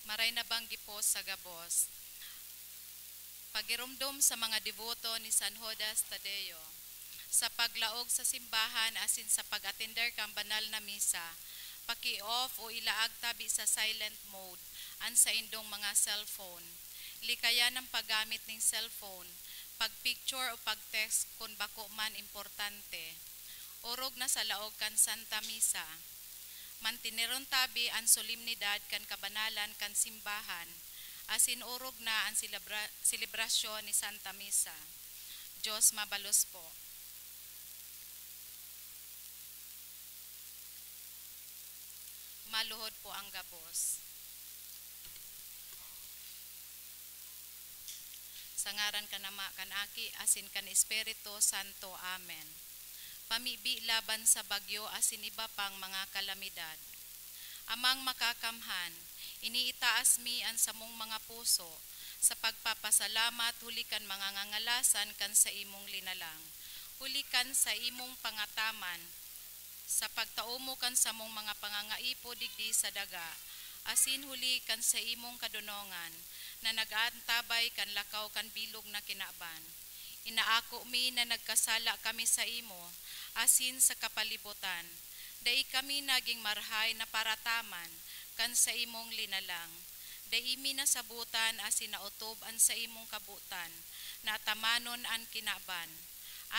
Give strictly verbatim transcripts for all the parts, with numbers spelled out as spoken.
Maray na bang gipos sa gabos? Pagiromdom sa mga deboto ni San Judas Tadeo. Sa paglaog sa simbahan asin sa pag-atender kan banal na misa, paki-off o ilaag tabi sa silent mode an saindong mga cellphone. Likayan an paggamit nin cellphone, pag-picture o pag-text kun bako man importante. Orog na sa laog kan Santa Misa. Manteneron tabi an solemnidad kan kabanalan kan simbahan, asin orog na an selebra-, selebrasyon ni Santa Misa. Diyos mabalos po. Maluhod po ang gabos. Sa ngaran kan Ama, kan Aki, asin kan Espiritu Santo. Amen. Pamibi laban sa bagyo asin iba pang mga kalamidad. Amang Makakamhan, iniitaas mi an samong mga puso sa pagpapasalamat huli kan mga ngangalasan kan saimong linalang, huli kan saimong pangataman, sa pagtao mo kan samong mga pangangaipo digdi sa daga, asin huli kan saimong kadonongan na nag-aantabay kan lakaw kan bilog na kinaban. Inaako mi na nagkasala kami saimo asin sa kapalibotan. Dai kami naging marahay na parataman kan saimong linalang. Dai mi nasabotan asin naotob an saimong kabotan na atamanon an kinaban.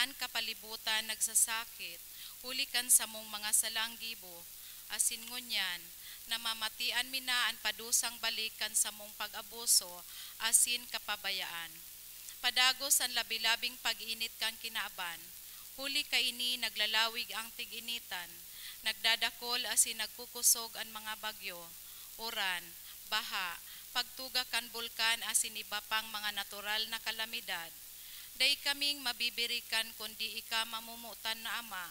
An kapalibotan nagsasakit huli kan samong mga salang gibo, asin ngunyan, namamatian mi na an padusang balik kan samong pag-abuso asin kapabayaan. Padagos an labi-labing pag-init kan kinaban. Huli kaini, naglalawig ang tig-initan, nagdadakol asin nagkukosog an mga bagyo, uran, baha, pagtuga kan bulkan asin iba pang mga natural na kalamidad. Dai kaming mabibirikan kundi ika, mamomotan na Ama.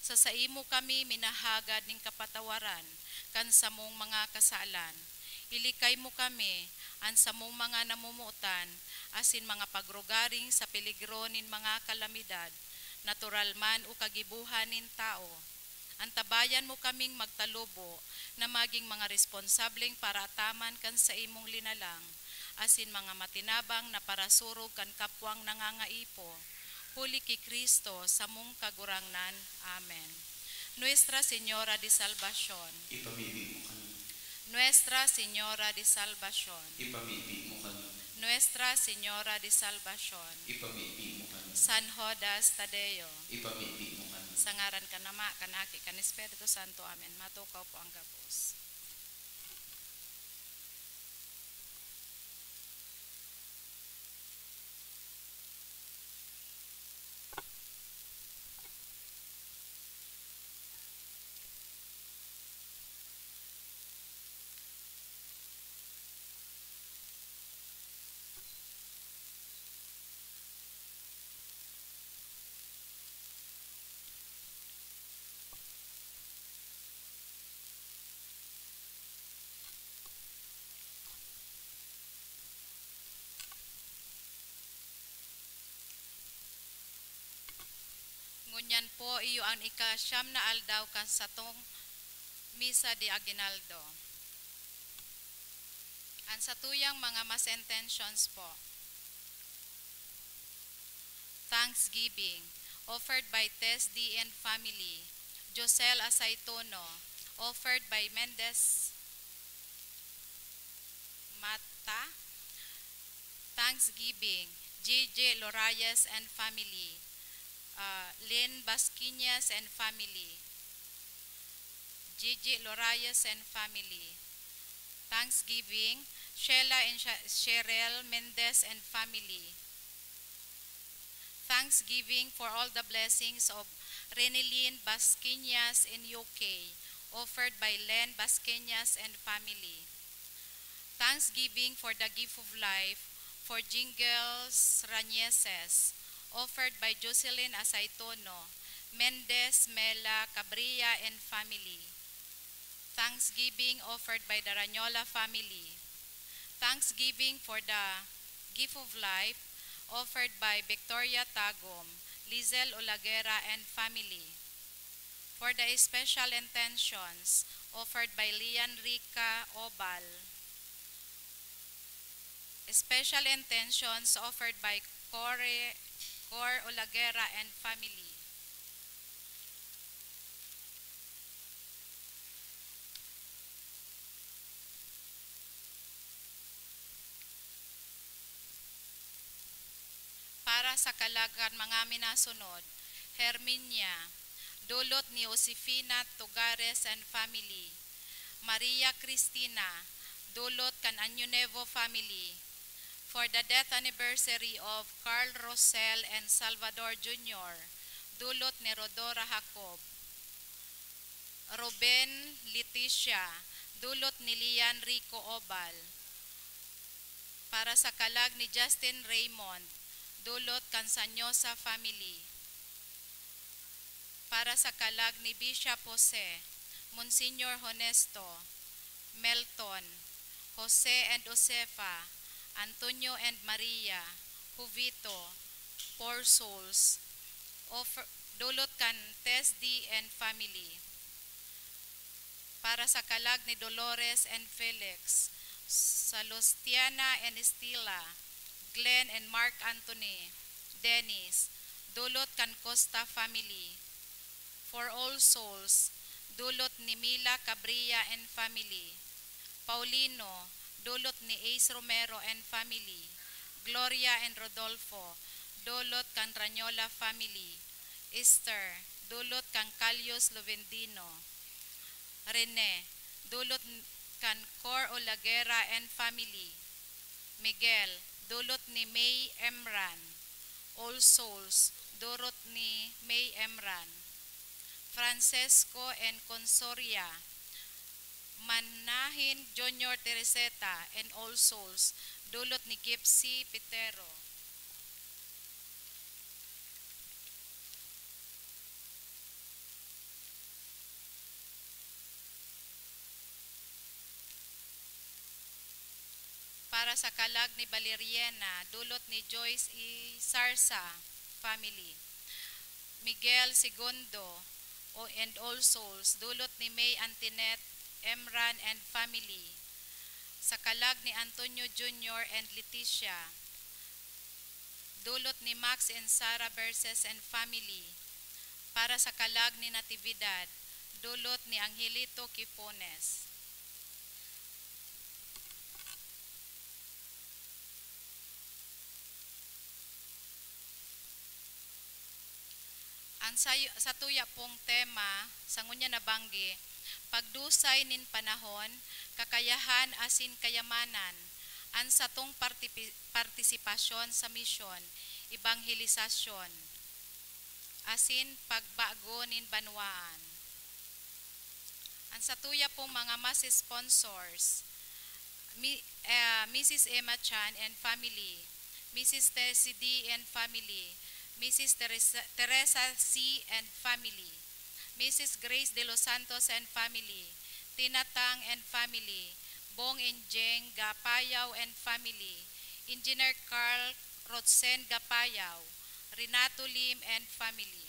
Sa saimo kami minahagad nin kapatawaran kan samong mga kasalan. Ilikay mo kami, an samong mga namomotan, asin mga pagrugaring sa peligro nin mga kalamidad, natural man o kagibohan nin tawo. Antabayan mo kaming magtalubo na magin mga responsableng paraataman kan saimong linalang, asin mga matinabang na parasurog kan kapwang nangangaipo, huli ki Cristo, samong Kagurangnan. Amen. Nuestra Señora de Salvacion. Ipamibi mo kami. Nuestra Señora de Salvacion. Ipamibi mo kami. Nuestra Señora de Salvacion. Ipamibi mo kami. San Judas Tadeo. Ipamibi mo kami. Sa ngaran kan Ama, kan Aki, kan Espiritu Santo. Amen. Matukaw po ang gabos. Ngunyan po, iyo an ikasyam na aldaw kan satong Misa de Aguinaldo. An satuyang mga Mass intentions po. Thanksgiving, offered by Tess D and family. Josel Asaytono, offered by Mendez Mata. Thanksgiving, J J Lorayes and family. Ah, Lynn Basquiñas and family. J J Lorayes and family. Thanksgiving, Sheila and Sha-, Cheryl Mendez and family. Thanksgiving for all the blessings of Renelyn Basquiñas in U K, offered by Len Basquiñas and family. Thanksgiving for the gift of life for Jingles Rañeses, offered by Jocelyn Asaytono, Mendez, Mela, Cabrilla, and family. Thanksgiving offered by the Rañola family. Thanksgiving for the gift of life offered by Victoria Tagum, Lizel Olaguera, and family. For the special intentions offered by Lian Rica Obal, Special intentions offered by Core, Core Olaguera and family. Para sa kalag kan mga minasunod, Herminia, dulot ni Josefina Tugares and family. Maria Cristina, dulot kan Año Nuevo family. For the death anniversary of Carl Rosel and Salvador Junior, dulot ni Rodora Jacob. Ruben Leticia, dulot ni Lian Rico Obal. Para sa kalag ni Justin Raymond, dulot kan Sanyosa family. Para sa kalag ni Bishop Jose, Monsignor Honesto, Melton, Jose and Josefa, Antonio and Maria, Jovito, Poor Souls, offer, dulot kan Tesdi and family. Para sa kalag ni Dolores and Felix, Salustiana and Estela, Glenn and Mark Anthony, Dennis, dulot kan Costa family. For All Souls, dulot ni Mila Cabria and family. Paulino, dulot ni Ace Romero and family. Gloria and Rodolfo, dulot kan Ranyola family. Esther, dulot kan Calius Lovendino. Rene, dulot kan Cor Olaguera and family. Miguel, dulot ni May Emran. All Souls, dulot ni May Emran. Francesco and Consoria, Manahin Junior Tereseta and All Souls, dulot ni Gypsy Pitero. Para sa kalag ni Valeriana, dulot ni Joyce E. Sarsa family. Miguel Segundo o, and All Souls, dulot ni May Antinette Emran and family. Sa kalag ni Antonio Junior and Leticia, dulot ni Max and Sarah Verses and family. Para sa kalag ni Natividad, dulot ni Angelito Quipones. An sayo, satuya pong tema sa ngunyan na banggi, pagdusay nin panahon, kakayahan asin kayamanan, an satong partipi-, partisipasyon sa misyon, ebanghelisasyon, asin pagbago nin banwaan. An satuya pong mga mas sponsors, Mi-, eh, Missus Emma Chan and family, Missus Tessie D and family, Missus Teresa, Teresa C and family, Missus Grace De Los Santos and family, Tina Tang and family, Bong and Jeng Gapayaw and family, Engineer Carl Rotzen Gapayaw, Renato Lim and family.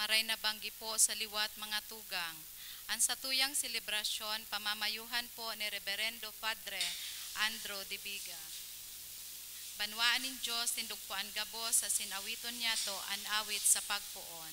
Aray na banggi po sa liwat, mga tugang. An satuyang selebrasyon pamamayuhan po ni Reberendo Padre Andrew de Viga. Banwaan nin Dios, tindog po an gabos, asin awiton niyato an awit sa pagpoon.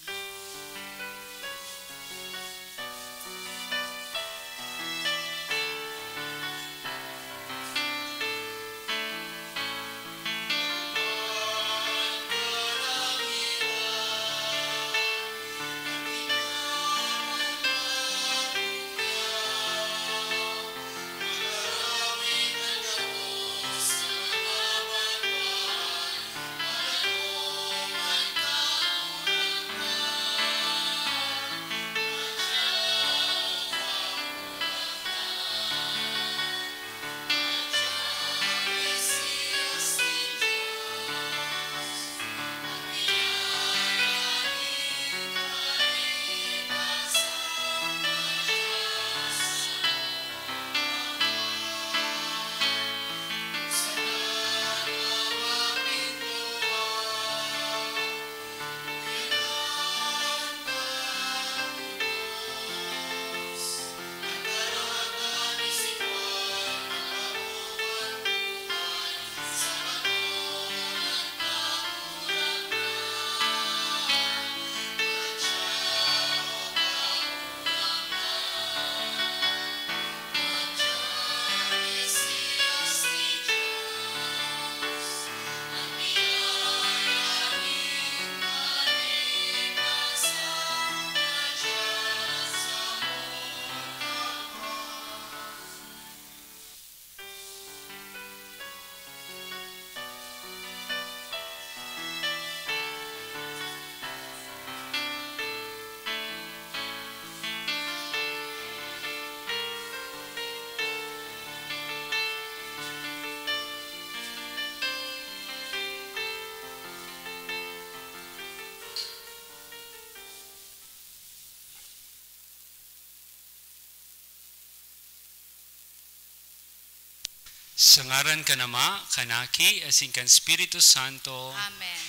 Sa ngaran kan Ama, kan Aki, asin kan Espiritu Santo. Amen.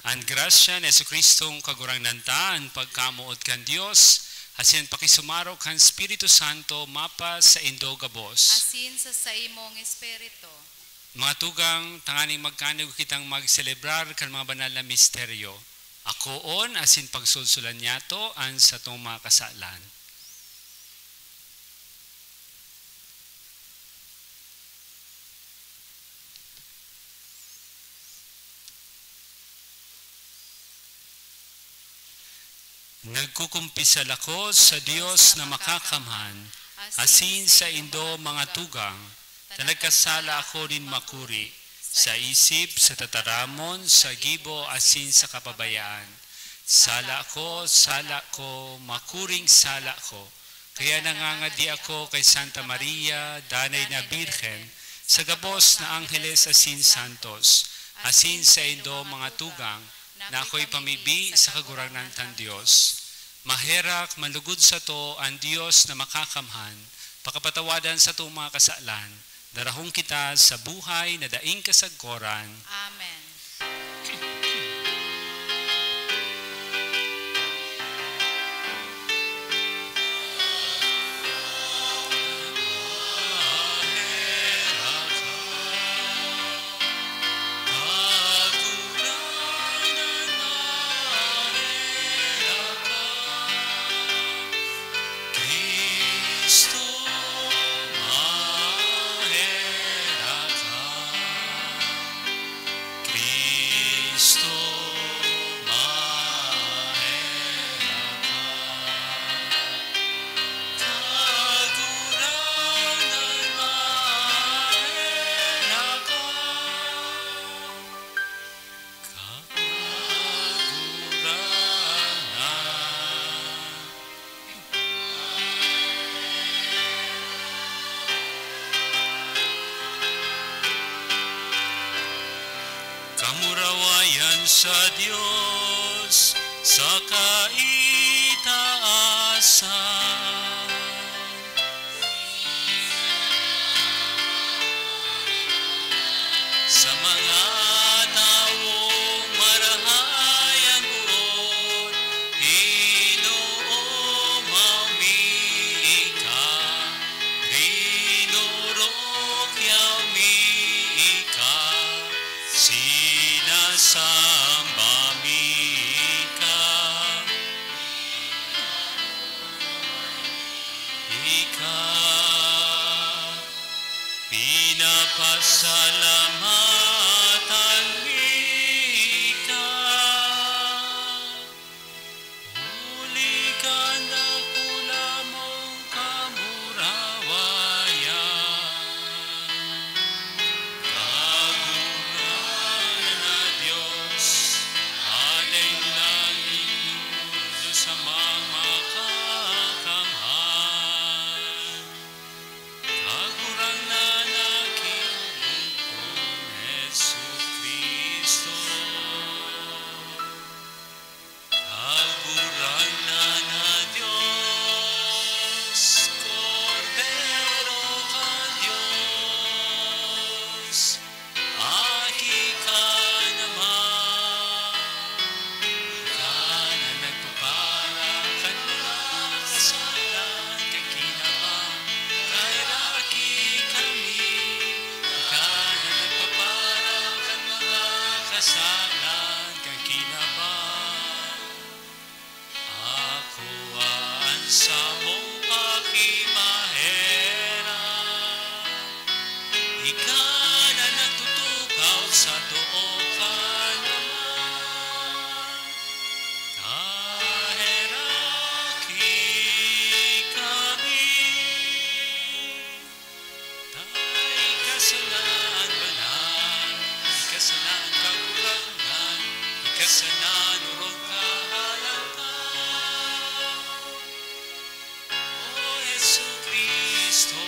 An grasya ni Jesu-Cristong Kagurangnan ta, an pagkamoot kan Dios, asin an pakisumaro kan Espiritu Santo mapasaindo gabos. Asin sa saimong espiritu. Mga tugang, tanganing magkanugo kitang magselebrar kan mga banal na misteryo. Akoon asin pagsulsulan niyato an satong mga kasalan. Nagkukumpisal ako sa Dios na Makakamhan, asin saindo, mga tugang, ta nagkasala ako nin makuri, sa isip, sa tataramon, sa gibo, asin sa kapabayaan. Sala ko, sala ko, makuring sala ko. Kaya nangangadi ako kay Santa Maria, Danay na Birhen, sa gabos na angheles asin santos, asin saindo, mga tugang, na ako'y pamibi sa Kagurangnan tang Dios. Maherak, manlugod sato an Dios na Makakamhan, pakapatawadan satong mga kasalan, darahon kita sa buhay na daing kasagkoran. Amen. Kamurawayan sa Dios sa kaitaasan. Sa mga tawong marahay an boot, Sambami ka, ika, pinapasalamatan mi ka. Huli kan dakula mong kamurawayan. Kagurangnan na Dios, Hadeng langit, Dios Amang Makakamhan. Kagurangnan na Ginoo kong Jesu-Cristo. Kagurangnan na Dios, Kordero kan Dios, Aki kan Ama. Ika na nagpapara kan mga kasalan kan kinaban, kaheraki kami. Ika na nagpapara kan mga kasalan kan kinaban. Akoa an samong pakimaherak, ika na nagtutukaw sa too kan Ama. Kaheraki kami. Ta ika sana an banal, ika sana an Kagurangnan, ika sana an orog kahalang tawo. O Jesu-Cristo,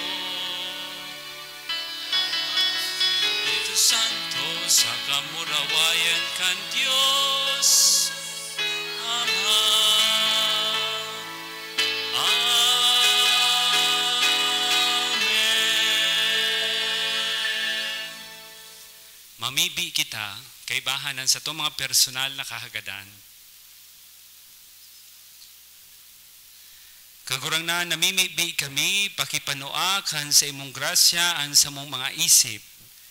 Espiritu Santo, sa kamurawayan kan Dios Ama. Amen. Mamibi kita kaibahan an satong mga personal na kahagadan. Kagurangnan, namimibi kami, pakipanua kan sa imong grasya an samong mga isip,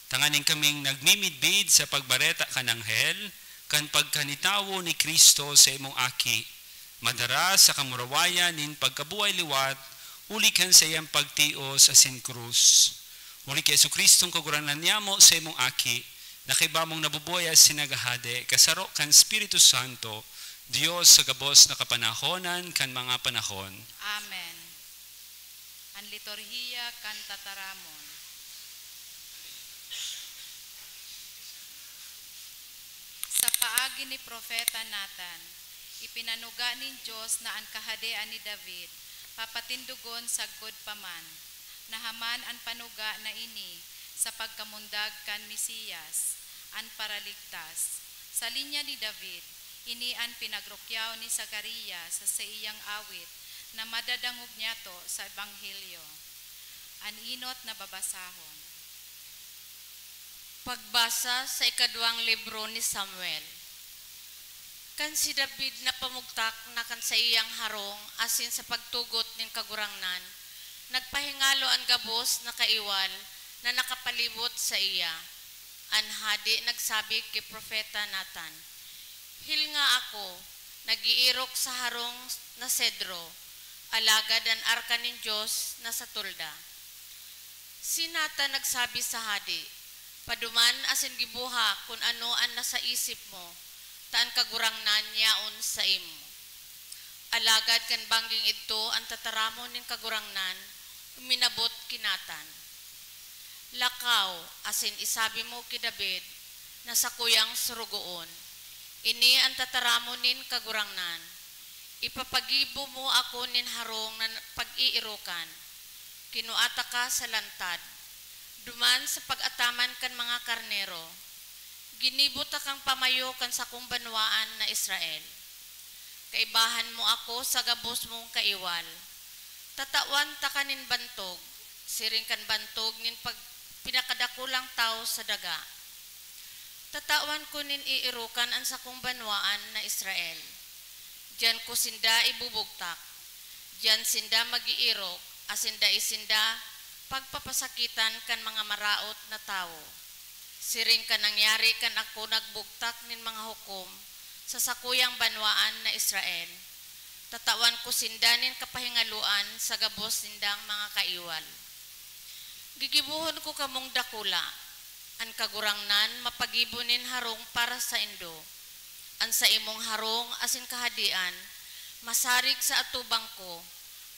tanganing kaming nagmimidbid sa pagbareta kan anghel kan pagkanitawo ni Cristo sa imong Aki, madara sa kamurawayan nin pagkabuhay liwat huli kan saiyang pagtios asin krus. Huli ki Jesu-Cristong Kagurangnan niamo, sa imong Aki, na kaiba mong nabubuhay asin naghahade, kasaro kan Espiritu Santo, Dios sa gabos na kapanahonan kan mga panahon. Amen. An liturhiya kan tataramon. Sa paagi ni Propeta Nathan, ipinanuga nin Dios na an kahadean ni David papatindogon sagkod pa man. Nahaman an panuga na ini sa pagkamundag kan Mesiyas, an Paraligtas. Sa linya ni David, ini an pinagrukyaw ni Zacarias sa saiyang awit na madadangog niyato sa Ebanghelyo. An enot na babasahon. Pagbasa sa ikaduwang libro ni Samuel. Kan si David napamugtak na kan saiyang harong asin sa pagtugot nin Kagurangnan, nagpahingalo an gabos na kaiwal na nakapalibot saiya. An hade nagsabi ki Propeta Nathan, "Hilnga ako, nag-iirok sa harong na sedro, alagad an arka nin Dios nasa tolda." Si Nathan nagsabi sa hade, "Paduman asin gibuha kun ano an nasa isip mo, ta an Kagurangnan yaon saimo." Alagad kan bangging idto an tataramon nin Kagurangnan uminabot ki Nathan, "Lakaw asin isabi mo ki David na sakuyang sorogoon, 'Ini an tataramon nin Kagurangnan: Ipapagibo mo ako nin harong na pag-iirokan. Kinua taka sa lantad, duman sa pag-ataman kan mga karnero. Ginibo takang pamayo kan sakong banwaan na Israel. Kaibahan mo ako sa gabos mong kaiwal. Tatawan taka nin bantog, siring kan bantog nin pag-, pinakadakulang tawo sa daga. Tatawan ko nin iirokan an sakong banwaan na Israel. Diyan ko sinda ibubugtak. Diyan sinda mag-iirok, asin dai sinda pagpapasakitan kan mga maraot na tawo. Siring kan nangyari kan ako nagbugtak nin mga hukom sa sakuyang banwaan na Israel, tatawan ko sinda nin kapahingaloan sa gabos nindang mga kaiwal. Gigibohon ko kamong dakula. An Kagurangnan mapagibo nin harong para saindo. An saimong harong asin kahadian masarig sa atubang ko,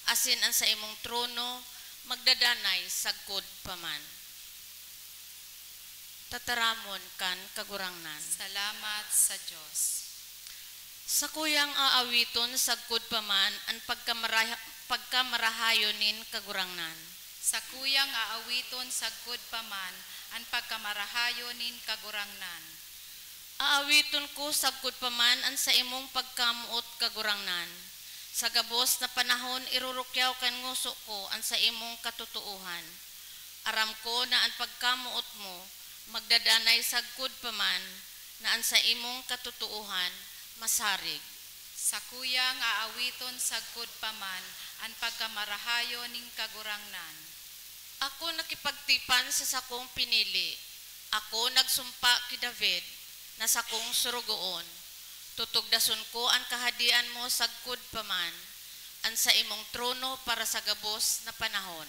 asin an saimong trono magdadanay sagkod pa man. Tataramon kan Kagurangnan. Salamat sa Dios. Sakuyang aawiton sagkod pa man an pagkamaraha-, pagkamarahayon nin Kagurangnan. Sakuyang aawiton sagkod pa man an pagkamarahayon nin Kagurangnan. Aawiton ko sagkod pa man an saimong pagkamoot, Kagurangnan. Sa gabos na panahon, irurukyaw kan ngoso ko an saimong katotoohan. Aram ko na an pagkamoot mo magdadanay sagkod pa man, na an saimong katotoohan masarig. Sakuyang aawiton sagkod pa man an pagkamarahayon nin Kagurangnan. Ako nakipagtipan sa sakong pinili. Ako nagsumpa ki David na sakong sorogoon. Tutugdason ko an kahadian mo sagkod pa man, an saimong trono para sa gabos na panahon.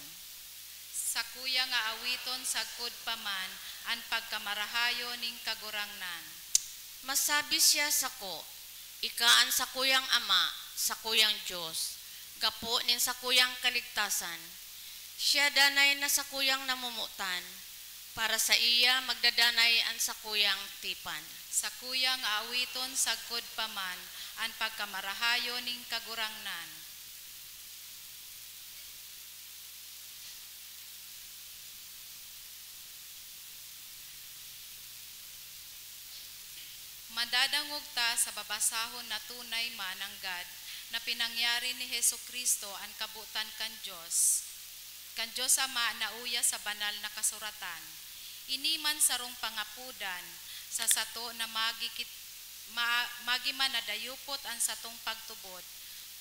Sakuyang aawiton sagkod pa man an pagkamarahayon nin Kagurangnan. Masabi siya sako, "Ika an sakuyang Ama, sakuyang Dios, gapo nin sakuyang kaligtasan." Siya danay na sakuyang namomotan, para saiya magdadanay an sakuyang tipan. Sakuyang aawiton sagkod pa man an pagkamarahayon nin Kagurangnan. Madadangog ta sa babasahon na tunay man nanggad na pinangyari ni Jesu-Cristo, an kabotan kan Dios, kan Dios Ama, na uya sa Banal na Kasuratan. Ini man sarong pangapodan sa sato na magi kit-, ma-, magi man na dayupot an satong pagtubod,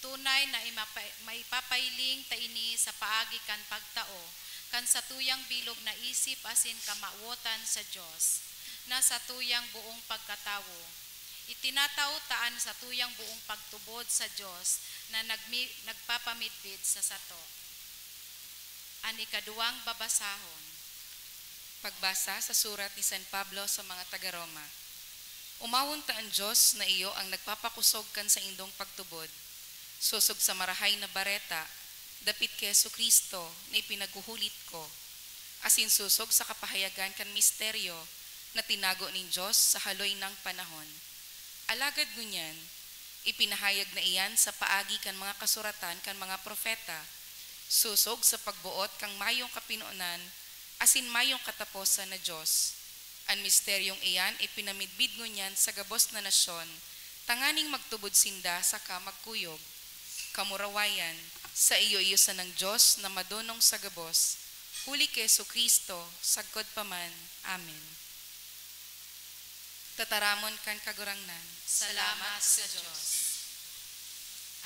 tunay na imapa-, maipapailing ta ini sa paagi kan pagtao kan satuyang bilog na isip asin kamawotan sa Dios, na satuyang buong pagkatawo. Itinatao ta an satuyang buong pagtubod sa Dios na nagmi-, nagpapamidbid sa sato. An ikaduwang babasahon. Pagbasa sa surat ni San Pablo sa mga taga-Roma. Omawon ta an Dios na iyo an nagpapakosog kan saindong pagtubod, sosog sa Marahay na Bareta, dapit ki Jesu-Cristo na ipinaghuhulit ko, asin sosog sa kapahayagan kan misteryo na tinago nin Dios sa haloy nang panahon. Alagad ngunyan, ipinahayag na iyan sa paagi kan mga kasuratan kan mga propeta, sosog sa pagboot kan mayong kapinonan asin mayong kataposan na Dios. An misteryong iyan ipinamidbid ngunyan sa gabos na nasyon, tanganing magtubod sinda saka magkuyog. Kamurawayan, sa iyo-iyo sanang Dios na madonong sa gabos, huli ki Jesu-Cristo, sagkod pa man. Amen. Tataramon kan Kagurangnan. Salamat sa Dios.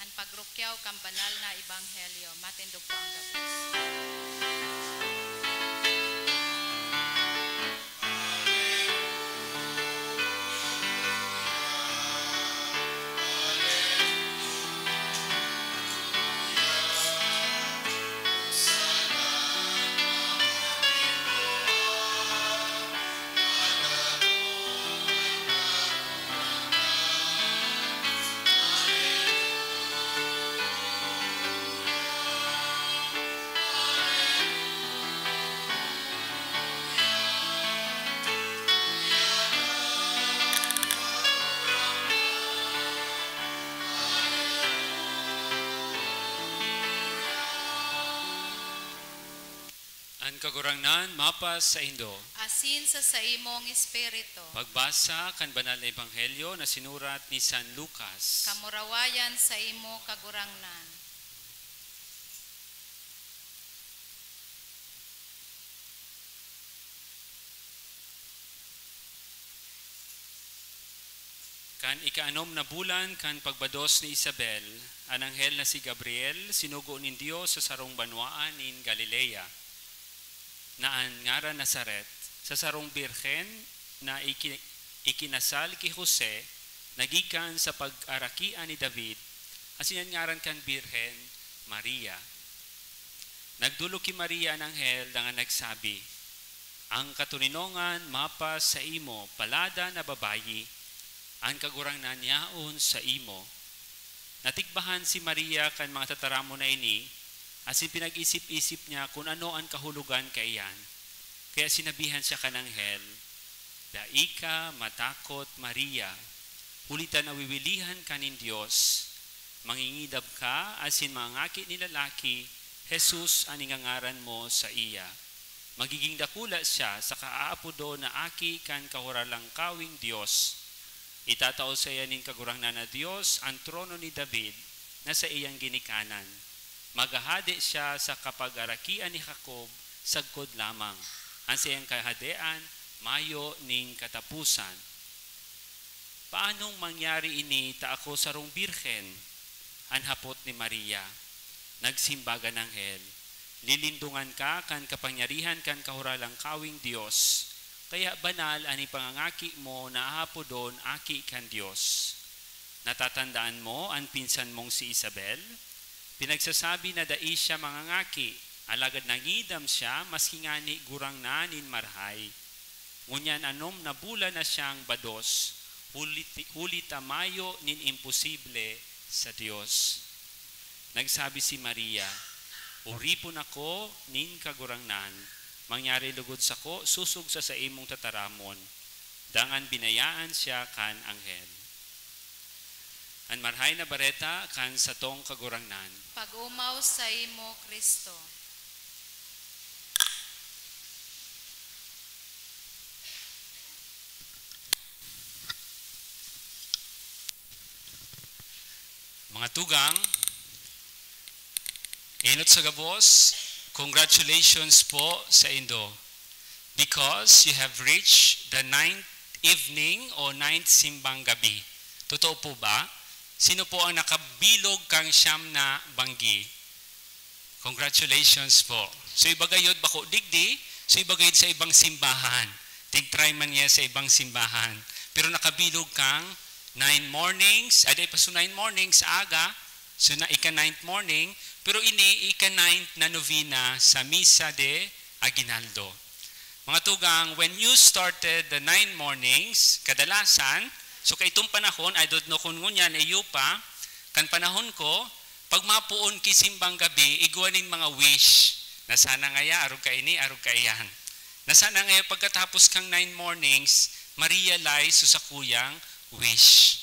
An pagrukyaw kan banal na ebanghelyo. Matindog po ang gabos. An Kagurangnan mapasaindo. Asin sa saimong espiritu. Pagbasa kan Banal na Ebanghelyo na sinurat ni San Lucas. Kamurawayan saimo, Kagurangnan. Kan ikaanom na bulan kan pagbados ni Isabel, an anghel na si Gabriel sinugo nin Dios sa sarong banwaan nin Galilea, na an ngaran Nazaret, Sa sarong birhen na iki-, ikinasal ki Jose na gikan sa pag-arakian ni David, asin an ngaran kan birhen, Maria. Nagdolok ki Maria an anghel dangan nagsabi, "An katoninongan mapas saimo, palada na babayi, an Kagurangnan yaon saimo." Natigbahan si Maria kan mga tataramon na ini, asin pinag-isip-isip niya kun ano an kahulogan kaiyan. Kaya sinabihan siya kan anghel, "Dai ka matakot, Maria, huli ta nawiwilihan ka nin Dios. Mangingidam ka asin mangangaki nin lalaki, Jesus an ingangaran mo saiya. Magiging dakula siya saka aapodon na Aki kan Kahuralangkawing Dios. Itatao saiya nin Kagurangnan na Dios an trono ni David na saiyang ginikanan. Maghahade siya sa kapagarakian ni Jacob sagkod lamang. An saiyang kahadean mayo nin kataposan." "Paanong mangyari ini ta ako sarong birhen?" an hapot ni Maria. Nagsimbag an anghel, "Lilindongan ka kan kapangyarihan kan Kahuralangkawing Dios, kaya banal an ipangangaki mo na aapodon Aki kan Dios. Natatandaan mo an pinsan mong si Isabel? Pinagsasabi na dai siya mangangaki, alagad nangidam siya maski ngani gurang na nin marahay. Ngunyan anom na bulan na siyang bados, huli, huli ta mayo nin imposible sa Dios." Nagsabi si Maria, "Oripon ako nin Kagurangnan, mangyari logod sako sosog sa saimong tataramon." Dangan binayaan siya kan anghel. An Marahay na Bareta kan satong Kagurangnan. Pag-omaw saimo, Cristo. Mga tugang, enot sa gabos, congratulations po sa indo, because you have reached the ninth evening o ninth simbang gabi. Totoo po ba? Sino po ang nakabilog kang siyam na banggi? Congratulations po. So, iba gayod bako digdi, so, iba gayod sa ibang simbahan. Tig-try man niya sa ibang simbahan. Pero nakabilog kang nine mornings, ay, di pa, so, nine mornings sa aga, so, na ika-ninth morning, pero ini ika-ninth na novena sa Misa de Aguinaldo. Mga tugang, when you started the nine mornings, kadalasan, so, kaitong panahon, I don't know kung ngunyan, iyo pa, kan panahon ko, pag mapoon ki simbang gabi, igwa nin mga wish na sana ngaya, arog kaini, arog kaiyan. Na sana ngaya, pagkatapos kang nine mornings, ma-realize so sakuyang wish.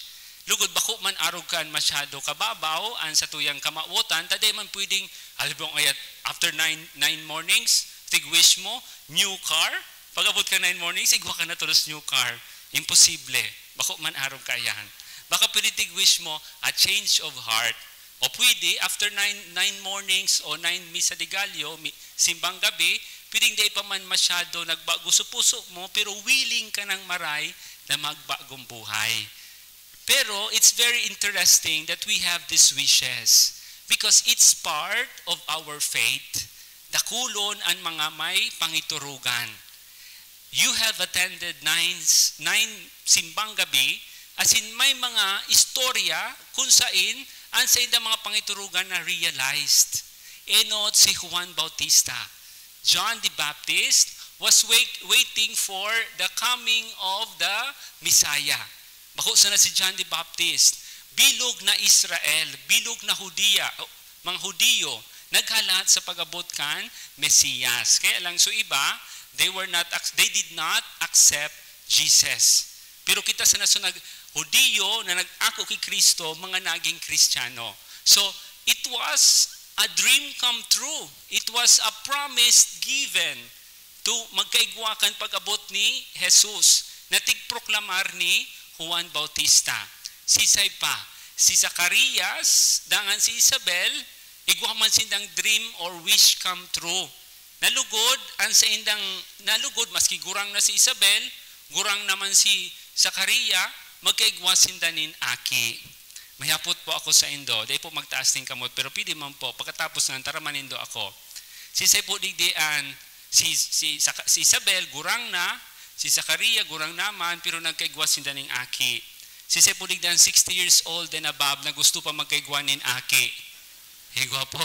Lugod, bako man arog kan masyado kababaw an satuyang kamawotan, ta di man pwedeng, alam mo, ngaya, after nine, nine mornings, tig-wish mo, new car. Pag-abot ka nine mornings, igwa ka na tolos new car. Imposible. Bako man arog kaiyan. Baka pwede tig-wish mo, a change of heart. O pwede, after nine, nine mornings o nine Misa de Gallo, mi-, simbang gabi, pwedeng dai pa man masyado nagbago sa puso mo, pero willing ka nang maray na magbagong buhay. Pero it's very interesting that we have these wishes because it's part of our faith. Dakulon an mga may pangiturugan. You have attended nine, nine simbang gabi, asin may mga istorya kung sain an saindang mga pangiturugan na realized. Enot si Juan Bautista. John the Baptist was wait-, waiting for the coming of the Messiah. Bako sana si John the Baptist. Bilog na Israel, bilog na Hudiya, mga Hudiyo, naghalat sa pag-abot kan Mesiyas. Kaya lang, so iba, they were not ac-, they did not accept Jesus. Pero kita sana, so nag-, Hudiyo na nag-ako ki Cristo, mga naging Kristiyano. So, it was a dream come true. It was a promise given to magkaigwa kan pag-abot ni Jesus na tigproklamar ni Juan Bautista. Sisay pa, si Zacarias, dangan si Isabel, igwa man sindang dream or wish come true. Nalugod an saindang, nalugod maski gurang na si Isabel, gurang naman si Zacarias, magkaigwa sinda nin aki. May hapot po ako sa indo. Dai po magtaas ning kamot, pero pwede man po. Pagkatapos na, taraman nindo ako. Sisay po digdi an Si, si, Saka- si Isabel, gurang na, si Zakaria, gurang naman, pero nagkaigwa sinda ning aki. Si Sepulveda, sixty years old and above, na gusto pa magkaigwa nin aki. Igwa po.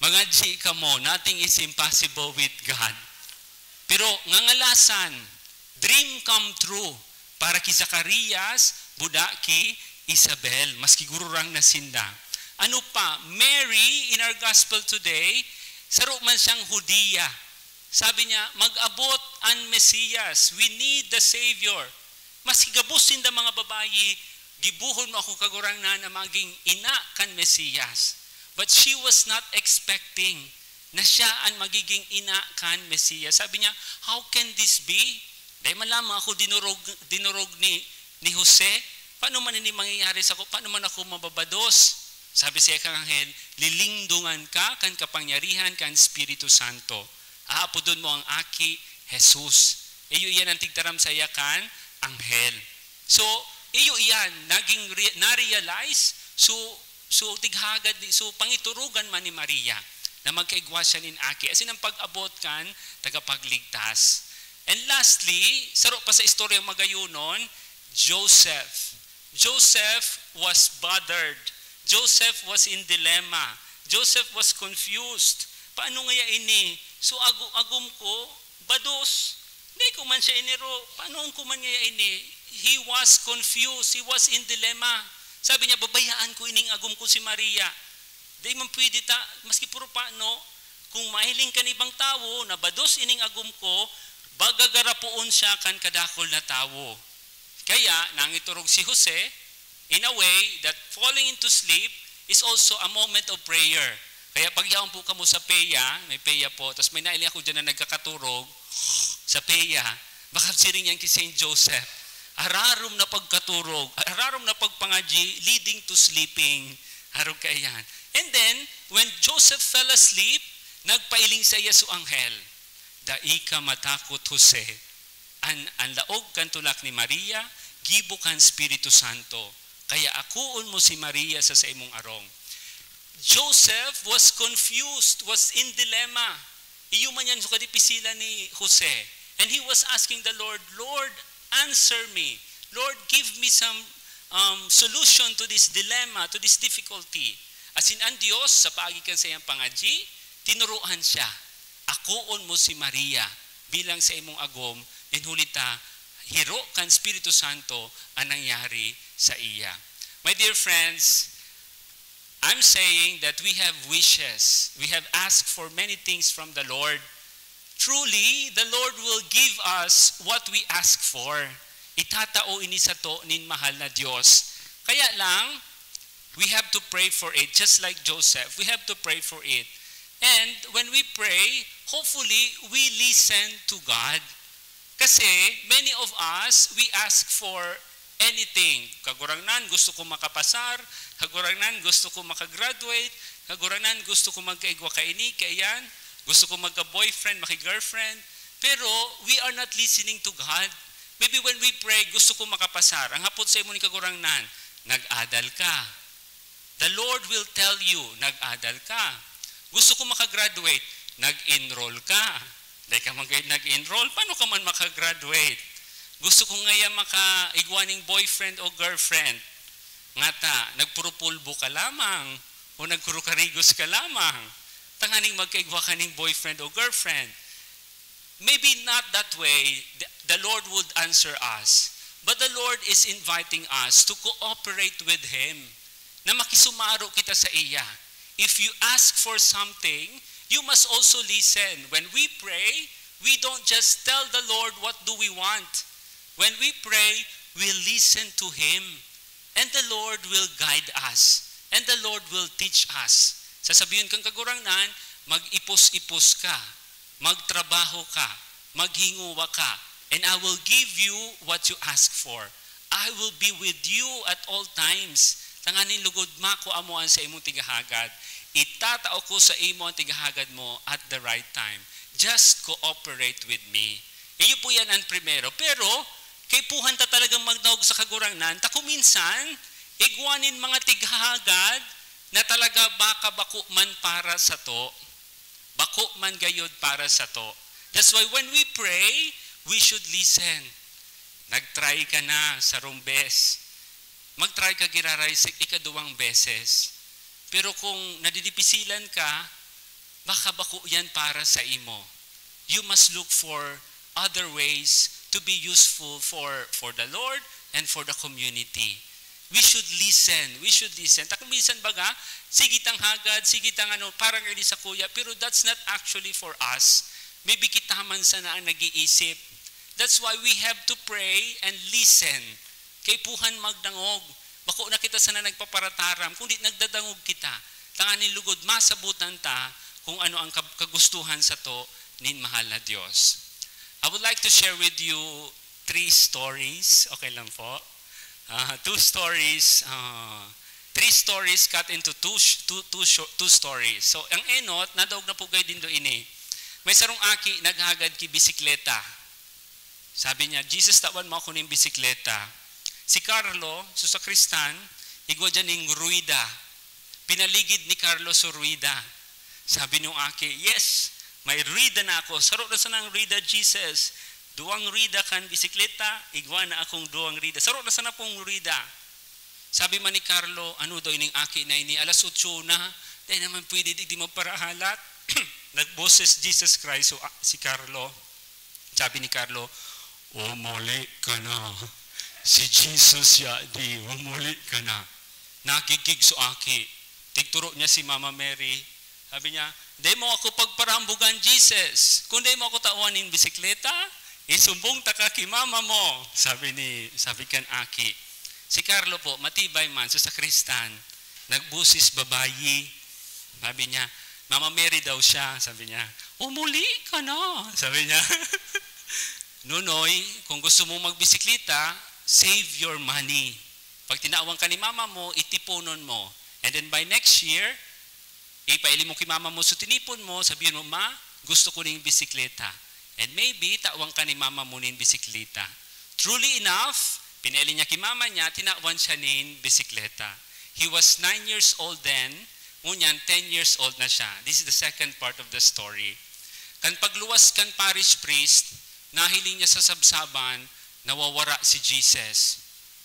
Mga G kamo, nothing is impossible with God. Pero ngangalasan, dream come true para ki Zacarias, buda ki Isabel, maski gururang na sinda. Ano pa, Mary, in our gospel today, saro man siyang Hudiya. Sabi niya, "Mag-abot an Mesiyas. We need the Savior." Maski gabos sinda mga babayi, "Gibohon mo ako, Kagurangnan, na maging ina kan Mesiyas." But she was not expecting na siya an magiging ina kan Mesiyas. Sabi niya, "How can this be? Dai man lamang ako dinurog, dinurog ni, ni Jose. Paano man ini mangyayari sako? Paano man ako mababados?" Sabi sa iya kan anghel, "Lilingdongan ka kan kapangyarihan kan Espiritu Santo. Aapodon mo ang aki Jesus." Iyo iyan ang tigtaram sa iya kan anghel. So, iyo iyan, naging re- na-realize. So, so tighagad ni, so pangiturugan man ni Maria na magkaigwa siya nin aki. Asin ang pag-abot kan tagapagligtas. And lastly, saro pa sa istoryang magayonon, Joseph. Joseph was bothered. Joseph was in dilemma. Joseph was confused. Paano ngaya ini? So agu- agom ko, bados. Hindi ko man siya iniro. Paano ko man ngaya ini? He was confused. He was in dilemma. Sabi niya, "Babayaan ko ining agom ko si Maria. Di man pwede ta, maski puro pano, kung mahiling kan ibang tawo na bados ining agom ko, bagagarapoon siya kan kadakul na tawo." Kaya nangiturog si Jose, in a way that falling into sleep is also a moment of prayer. Kaya pag yaon po kamo sa peya, may peya po, tapos may nailing ako dyan na nagkakaturog sa peya, baka siring yan kay Saint Joseph, "Ararom na pagkaturog, ararom na pagpangadyi, leading to sleeping." Arog kaiyan. And then, when Joseph fell asleep, nagpailing sa iya so anghel, "Dai ka matakot, Jose. An, an laog kan tulak ni Maria, gibo kan Espiritu Santo. Kaya akoon mo si Maria sa saimong arong." Joseph was confused, was in dilemma. Iyo man yan so kadipisilan ni Jose. And he was asking the Lord, "Lord, answer me. Lord, give me some um, solution to this dilemma, to this difficulty." Asin ang Dios, sa paagi kan saiyang pangadyi, tinuruan siya, "Akoon mo si Maria bilang saimong agom, then huli ta, hiro kan Espiritu Santo ang nangyari sa iya." My dear friends, I'm saying that we have wishes. We have asked for many things from the Lord. Truly, the Lord will give us what we ask for. Itatao ini sato nin mahal na Dios. Kaya lang, we have to pray for it, just like Joseph. We have to pray for it. And when we pray, hopefully, we listen to God. Kasi many of us, we ask for anything. "Kagurangnan, gusto ko makapasar. Kagurangnan, gusto ko makagraduate. Kagurangnan, gusto ko magkaigwa kaini, kaiyan. Gusto ko magka-boyfriend, maki-girlfriend." Pero we are not listening to God. Maybe when we pray, "Gusto ko makapasar." Ang hapot sa imo ni Kagurangnan, "Nag-adal ka?" The Lord will tell you, "Nag-adal ka." "Gusto ko makagraduate." "Nag-enroll ka." Dai ka man gayod nag-enroll, paano ka man makagraduate? "Gusto ko ngaya makaigwa ning boyfriend o girlfriend." Ngata, nagpurupulbo ka lamang o nagkurukarigos ka lamang tanganing magkaigwa ka ning boyfriend o girlfriend. Maybe not that way the, the Lord would answer us, but the Lord is inviting us to cooperate with Him, na makisumaro kita sa iya. If you ask for something, you must also listen. When we pray, we don't just tell the Lord what do we want. When we pray, we listen to Him. And the Lord will guide us. And the Lord will teach us. Sasabihin kang Kagurangnan, "Mag-ipos-ipos ka, magtrabaho ka, maghinguwa ka, and I will give you what you ask for. I will be with you at all times." Tanganing lugod makua mo an saimong tigahagad. Itatao ko sa imo ang tigahagad mo at the right time. Just cooperate with me. Iyo po yan ang primero. Pero, kaipuhan ta talagang magnaog sa Kagurangnan, ta kung minsan, igwa nin mga tighahagad na talaga baka bako man para sato. Bako man gayod para sato. That's why when we pray, we should listen. Nag-try ka na sarong bes. Mag-try ka giraray sa ikaduwang beses. Pero kung nadidipisilan ka, baka bako yan para sa imo. You must look for other ways to be useful for, for the Lord and for the community. We should listen. We should listen. Ta kung minsan baga, sige tang hagad, sige tang ano, parang ini sa kuya, pero that's not actually for us. Maybe kita man sana ang nag-iisip. That's why we have to pray and listen. Kaipuhan magdangog. Bako na kita sana nagpaparataram, kundi nagdadangog kita. Tanganing lugod masabutan ta kung ano ang kab-, kagustuhan sato nin mahal na Dios. I would like to share with you three stories. Okay lang po? Ah, two stories. Ah, three stories cut into two sh-, two, two sho-, two stories. So, ang enot, nadaog na po kayo dindo ini. May sarong aki naghagad ki bisikleta. Sabi niya, "Jesus, tawan mo ako ning bisikleta." Si Carlo, so sakristan, igwa dyan ning ruwida. Pinaligid ni Carlo so ruwida. Sabi nung aki, "Yes, may ruwida na ako. Saro na sanang ruwida, Jesus. Duwang ruwida kan bisikleta, igwa na akong duwang ruwida. Saro na sana pong ruwida." Sabi man ni Carlo, "Ano daw ining aki na ini? Alas otso na. Dai naman pwede digdi magparahalat." Nagboses Jesus Christ so, ah, si Carlo. Sabi ni Carlo, "Umuli ka na. Si Jesus ya di, umuli ka na." Nagigig so aki. Tigturo niya si Mama Mary. Sabi niya, "Dai mo ako pagparambugan, Jesus. Kung dai mo ako tawan nin bisikleta, isumbong ta ka ki mama mo," sabi ni, sabi kan aki. Si Carlo po, matibay man, so sakristan, nagbusis babayi. Sabi niya, "Mama Mary daw siya," sabi niya. "Umuli ka na," sabi niya. "Nonoy, kung gusto mong magbisikleta, save your money. Pag tinawan ka ni mama mo, itiponon mo. And then by next year, ipailing mo ki mama mo so tinipon mo, sabihin mo, 'Ma, gusto ko ning bisikleta.' And maybe, tawan ka ni mama mo nin bisikleta." Truly enough, pinailing niya ki mama niya, tinawan siya nin bisikleta. He was nine years old then, ngunyan ten years old na siya. This is the second part of the story. Kan pagluwas kan parish priest, nahiling niya sa sabsaban, nawawara si Jesus.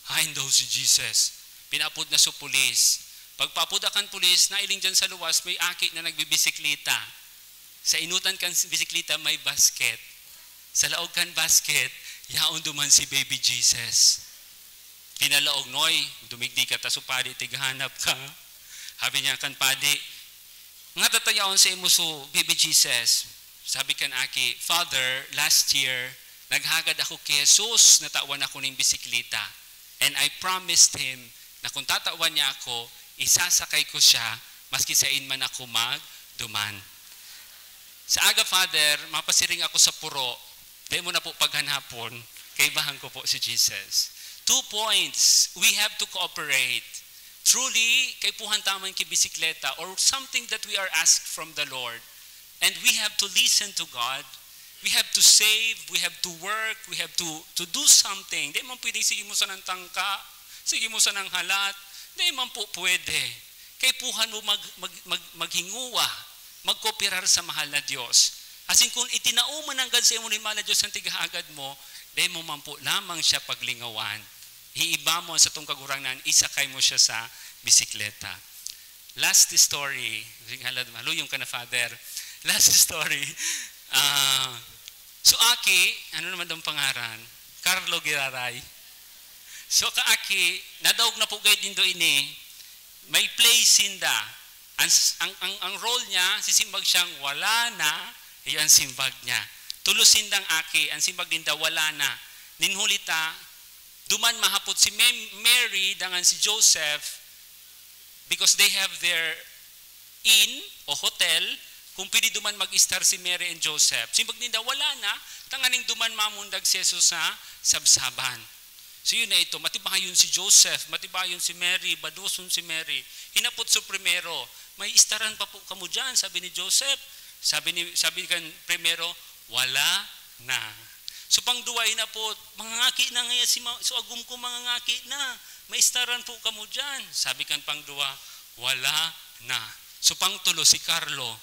Haen daw si Jesus. Pinaapod na so pulis. Pagpaapod kan pulis, nailing diyan sa luwas, may aki na nagbibisikleta. Sa enotan kan bisikleta, may basket. Sa laog kan basket, yaon duman si Baby Jesus. Pinalaog, "Noy, dumigdi ka ta so padi, tighanap ka." Sabi niya kan padi, "Ngata ta yaon sa imo so Baby Jesus?" Sabi kan aki, "Father, last year, naghagad ako ki Jesus, natawan ako ning bisikleta. And I promised him na kung tatawan niya ako, isasakay ko siya, maski sain man ako magduman. Sa aga, Father, mapasiring ako sa puro, dai mo na po paghanapon, kaibahan ko po si Jesus." Two points, we have to cooperate. Truly, kaipuhan ta man ki bisikleta or something that we are asked from the Lord. And we have to listen to God. We have to save, we have to work, we have to, to do something. Di man pwedeng sige mo sanang tangka, sige mo sanang halat. Di man po pwede. Kaipuhan mo mag, mag, mag, maghinguwa, magkooperar sa mahal na Diyos. Asin kung itinao man nanggad sa imo ni mahal na Diyos ang tighagad mo, di mo man po lamang siya paglingawan. Hiiba mo sa tong Kagurangnan, isakay mo siya sa bisikleta. Last story. Sige, hala, maluyong ka na, Father. Last story. Ah, so, aki, ano naman daw pangaran? Carlo Giraray. So, kaaki, nadaog na po gayod nindo ini, may play sinda. Ang, ang, ang, ang role niya, sisimbag siyang, "Wala na," iyan simbag niya. Tulo sindang aki, ang simbag ninda, "Wala na." Nin huli ta, duman mahapot si Mem-, Mary, dangan si Joseph, because they have their inn o hotel, kung pwede duman mag-estar si Mary and Joseph. Simbag ninda, "Wala na," tanganing duman mamundag si Jesus sa sabsaban. So, yun na ito, matibayon si Joseph, matibayon si Mary, badoson si Mary. Hinapot so primero, "May istaran pa po kamo diyan?" sabi ni Joseph. Sabi ni, sabi kan primero, "Wala na." So, pangduwa, hinapot, "Mangangaki na ngaya si ma-, so agom ko mangangaki na. May istaran po kamo diyan?" Sabi kan pangduwa, "Wala na." So, pangtulo, si Carlo,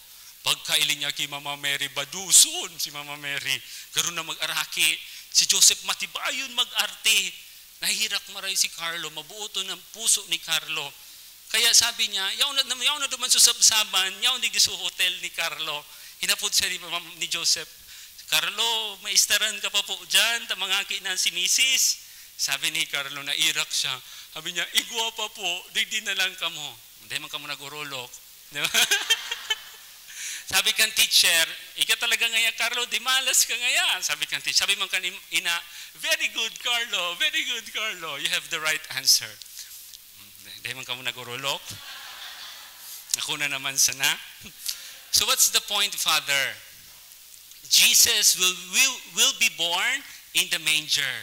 Pagkaili niya ki Mama Mary, baduson si Mama Mary. Garo na mag-araki. Si Joseph matibayon mag-arte. Nahihirak maray si Carlo, mabuoton ang puso ni Carlo. Kaya sabi niya, "Yaon na, yaon na duman sa sabsaban, yaon digdi sa hotel ni Carlo." Hinapot siya ni Ma'am, ni Joseph, "Carlo, maistaran ka pa po diyan, ta mangaki na si misis." Sabi ni Carlo, nairak siya. Sabi niya, "Igwa pa po, digdi na lang kamo." Hindi man kamo nag-orolok. Di ba? Sabi kan teacher, "Ika talaga ngaya, Carlo, di malas ka ngaya." Sabi kan teacher, sabi man kan im-, ina, "Very good, Carlo. Very good, Carlo. You have the right answer." Dahil man kamo nag-orolok. Ako na naman sana. So what's the point, Father? Jesus will, will, will be born in the manger,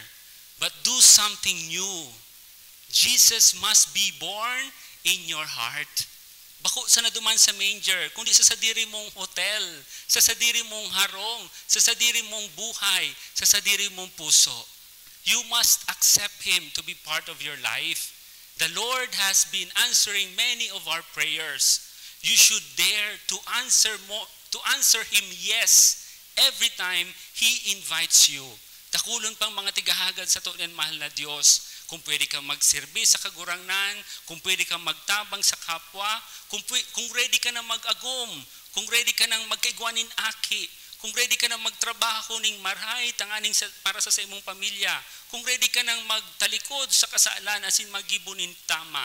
but do something new. Jesus must be born in your heart. Bako sana duman sa manger, kundi sa sadiri mong hotel, sa sadiri mong harong, sa sadiri mong buhay, sa sadiri mong puso. You must accept Him to be part of your life. The Lord has been answering many of our prayers. You should dare to answer mo, to answer Him yes every time He invites you. Dakulon pang mga tigahagad sato nin mahal na Dios. Kung pwede kang magsirbi sa Kagurangnan, kung pwede kang magtabang sa kapwa, kung pwe-, kung ready ka na mag-agom, kung ready ka nang magkaigwa nin aki, kung ready ka nang magtrabaho ning marahay tanganing sa, para sa saimong pamilya, kung ready ka nang magtalikod sa kasalan asin maggibo nin tama,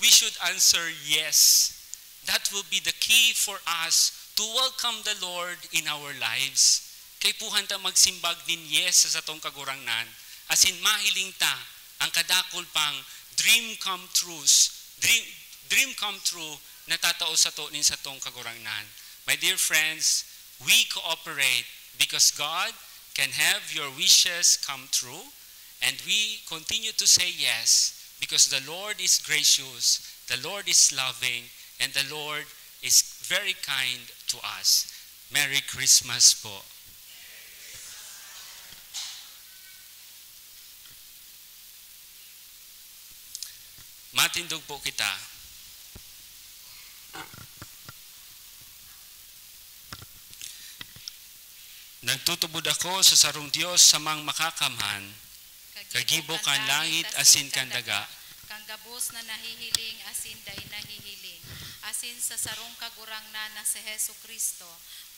we should answer yes. That will be the key for us to welcome the Lord in our lives. Kaipuhan ta magsimbag nin yes sa satong Kagurangnan, asin mahiling ta an kadakul pang dream come trues, dream, dream come true na tatao sato nin satong Kagurangnan. My dear friends, we cooperate because God can have your wishes come true, and we continue to say yes because the Lord is gracious, the Lord is loving, and the Lord is very kind to us. Merry Christmas po. Matindog po kita. Nagtutubod ako sa sarong Dios, sa Amang Makakamhan, kagibo kan langit asin kan daga, kan gabos na nahihiling asin dai nahihiling, asin sa sarong Kagurangnan na si Jesu-Cristo,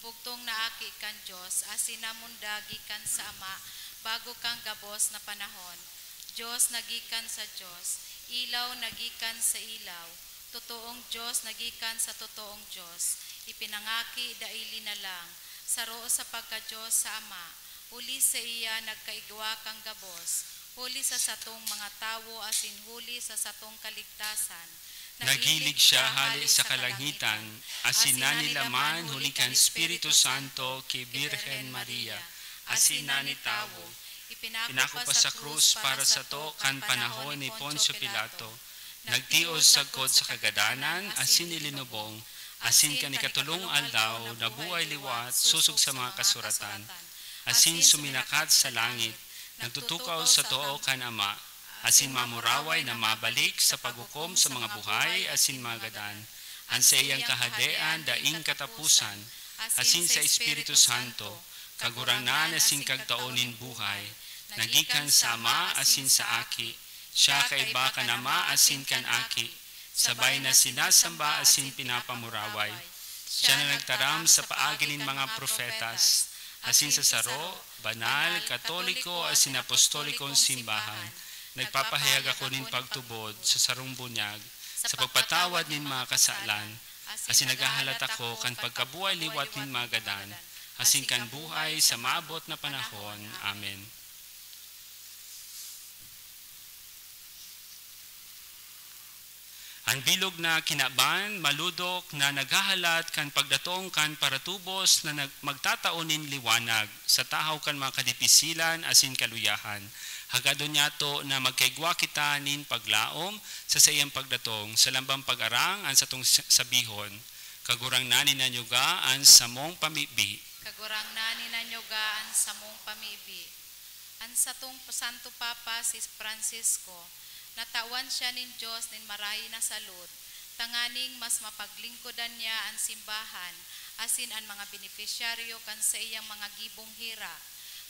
bugtong na Aki kan Dios, asin namundag gikan sa Ama bago kan gabos na panahon. Dios na gikan sa Dios, ilaw na gikan sa ilaw, totoong Dios na gikan sa totoong Dios, ipinangaki dai linalang, saro sa pagka-Dios sa Ama, huli saiya nagkaigwa kan gabos, huli sa satong mga tawo asin huli sa satong kaligtasan. Naghilig siya hale sa kalangitan, asin nanilaman huli kan Espiritu Santo ki Birhen Maria, asin nanitawo. Pinako pa sa krus para sato kan panahon ni Poncio Pilato. Nagtios sagkod sa kagadanan asin ilinubong, asin kan ikatolong aldaw nabuhay liwat sosog sa mga kasuratan, asin suminakat sa langit, nagtutukaw sa too kan Ama, asin mamuraway na mabalik sa paghukom sa mga buhay asin mga gadan, an saiyang kahadean daing kataposan, asin sa Espiritu Santo, Kagurangnan asin Kagtao nin buhay, na gikan sa Ama asin sa Aki. Siya kaiba kan Ama asin kan Aki, sabay na sinasamba asin pinapamuraway. Siya na nagtaram sa paagi nin mga propetas, asin sa saro, banal, katoliko asin apostolikong simbahan. Nagpapahayag ako nin pagtubod sa sarong bunyag, sa pagpatawad nin mga kasalan, asin naghahalat ako kan pagkabuhay liwat nin mga gadan, asin kan buhay sa maabot na panahon. Amen. An bilog na kinaban, malodok na naghahalat kan pagdatong kan paratubos na nag-, magtatao nin liwanag sa tahaw kan mga kadipisilan asin kaluyahan. Hagadon niyato na magkaigwa kita nin paglaom sa saiyang pagdatong, sa lambang pag-arang an satong sa-, sabihon, "Kagurangnan, inanyuga an samong pamibi." Kagurangnan, inanyuga an samong pamibi. An satong Santo Papa, si Francisco, natawan siya nin Dios nin marahay na salud, tanganing mas mapaglingkodan niya an simbahan asin an mga benepisyaryo kan saiyang mga gibong hira,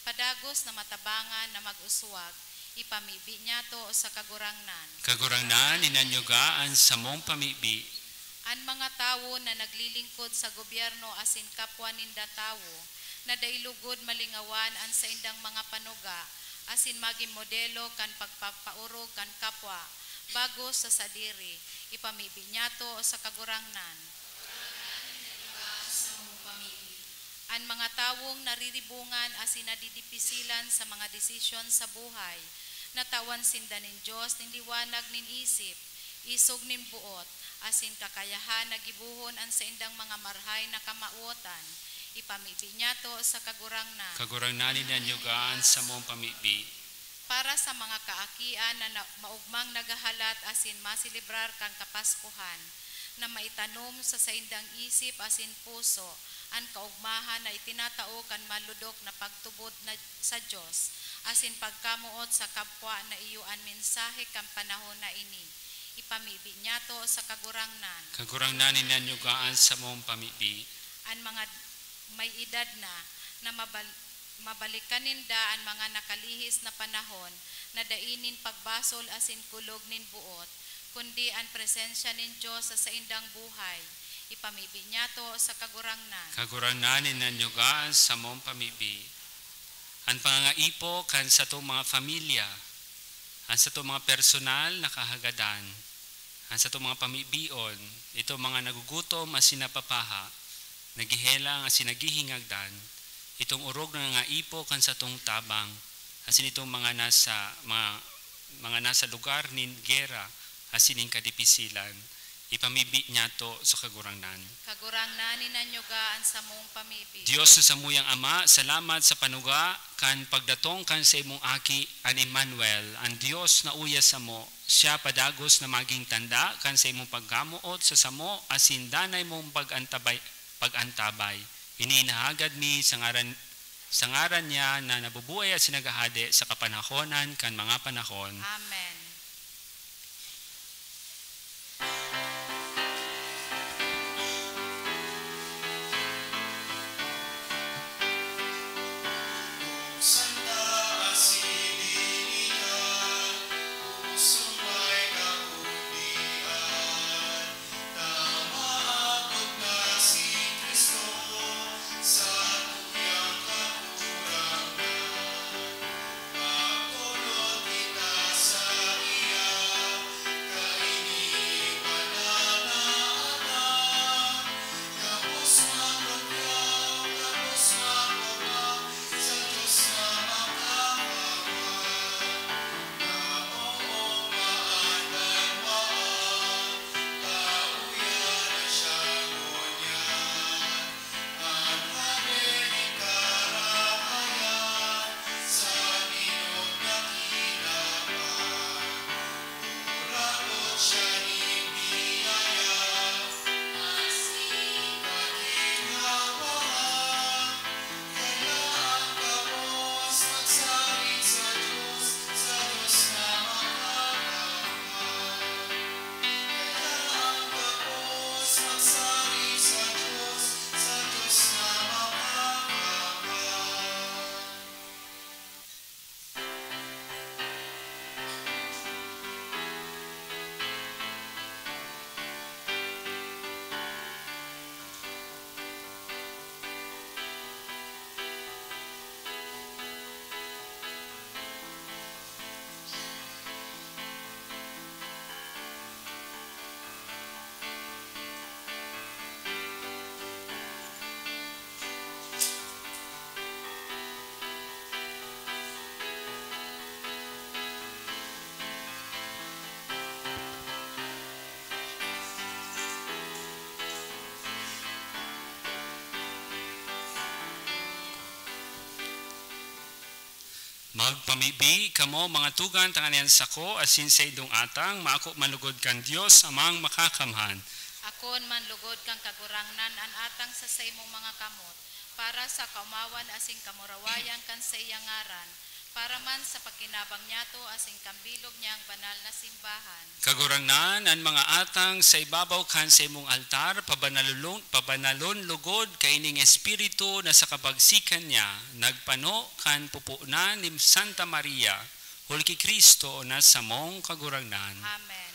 padagos na matabangan na mag-uswag, ipamibi niyato sa Kagurangnan. Kagurangnan, inanyuga an samong pamibi. An mga tawo na naglilingkod sa gobyerno asin kapwa ninda tawo, na dai lugod malingawan an saindang mga panuga, asin magin modelo kan pagpapaorog kan kapwa, bago sa sadiri, ipamibi niyato sa Kagurangnan. An mga tawong nariribungan asin nadidipisilan sa mga desisyon sa buhay, natawan sinda nin Dios nin liwanag nin isip, isog nin boot, asin kakayahan na gibohon an saindang mga marhay na kamawotan, ipamibi niyato sa Kagurangnan. Kagurangnan, inanyugaan samong pamibi. Para sa mga kaakian na, na maogmang naghahalat asin maselebrar kan Kapaskuhan, na maitanom sa saindang isip asin puso an kaogmahan na itinatao kan malodok na pagtubod na sa Dios asin pagkamoot sa kapwa na iyo an mensahe kan panahon na ini, ipamibi niyato sa Kagurangnan. Kagurangnan, inanyugaan samong pamibi. An mga may edad na, na mabal-, mabalikan ninda an mga nakalihis na panahon na dai nin pagbasol asin kulog nin boot, kundi an presensya nin Dios sa saindang buhay, ipamibi niyato sa Kagurangnan. Kagurangnan, inanyugaan samong pamibi. An pangangaipo kan satong mga pamilya, an satong mga personal na kahagadan, an satong mga pamibion, itong mga nagugutom asin napapaha, naghehelang asin naghihingagdan, itong orog na nangangaipo kan satong tabang, asin itong mga nasa, mga, mga nasa lugar nin gera asin nin kadipisilan, ipamibi niyato sa Kagurangnan. Kagurangnan, inanyuga an samong pamibi. Dios na samuyang Ama, salamat sa panuga kan pagdatong kan saimong Aki, an Emmanuel, an Dios na uya samo. Siya padagos na magin tanda kan saimong pagkamoot sa samo asin danay mong pag-antabay, pag-antabay. Ini inahagad mi sa ngaran, sa ngaran niya na nabubuhay asin naghahade sa kapanahonan kan mga panahon. Amen. Magpamibi kamo, mga tugang, tanganing an sako asin saindong atang maako man lugod kan Dios Amang Makakamhan. Akoon man lugod kan Kagurangnan an atang sa saimong mga kamot, para sa kaomawan asin kamurawayan kan saiyang ngaran, Para man sa pakinabang niyato asin kan bilog niyang banal na simbahan. Kagurangnan, an mga atang sa ibabaw kan saimong altar, pabanalon, pabanalon lugod kaining espiritu na sa kabagsikan niya nagpano kan pupunan ni Santa Maria, huli ki Cristo na samong Kagurangnan. Amen.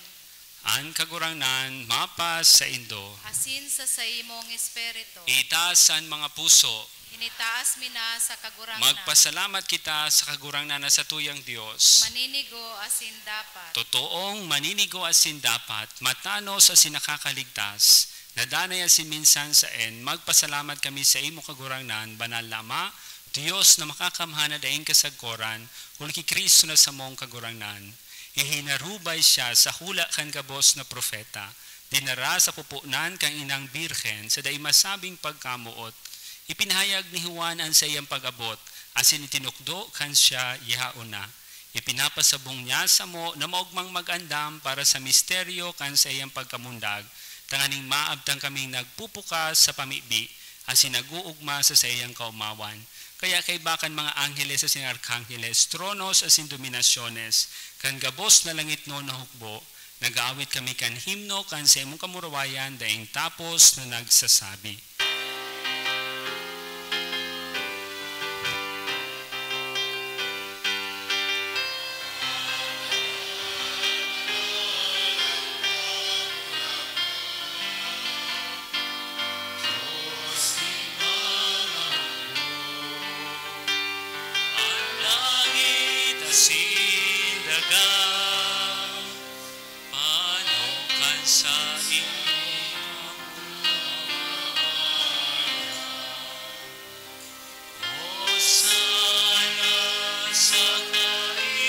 An Kagurangnan mapasaindo. Asin sa saimong espiritu. Itaas an mga puso. Initaas mi na sa Kagurangnan. Magpasalamat kita sa Kagurangnan na satuyang Dios. Maninigo asin dapat. Totoong maninigo asin dapat, matanos asin nakakaligtas, na danay asin minsan saen, magpasalamat kami sa imo, Kagurangnan, banal na Ama, Dios na makakamhan na daing kasagkoran, huli ki Cristo na samong Kagurangnan. Ihinarubay siya sa hula kan gabos na propeta, dinara sa pupunan kan inang birhen sa dai masabing pagkamoot. Ipinahayag ni Juan an saiyang pag-abot, asin itinukdo kan siya yaon na. Ipinapasabong niya samo na maogmang mag-andam para sa misteryo kan saiyang pagkamundag, tanganing maabtan kaming nagpupukas sa pamibi asin nag-oogma sa saiyang kaomawan. Kaya kaiba kan mga angheles asin arkhangheles, tronos asin dominasyones, kan gabos na langitnon na hukbo, nag-aawit kami kan himno kan saimong kamurawayan daing tapos na nagsasabi. An langit asin daga, pano kan saimo. Hosana sa kaitaasan.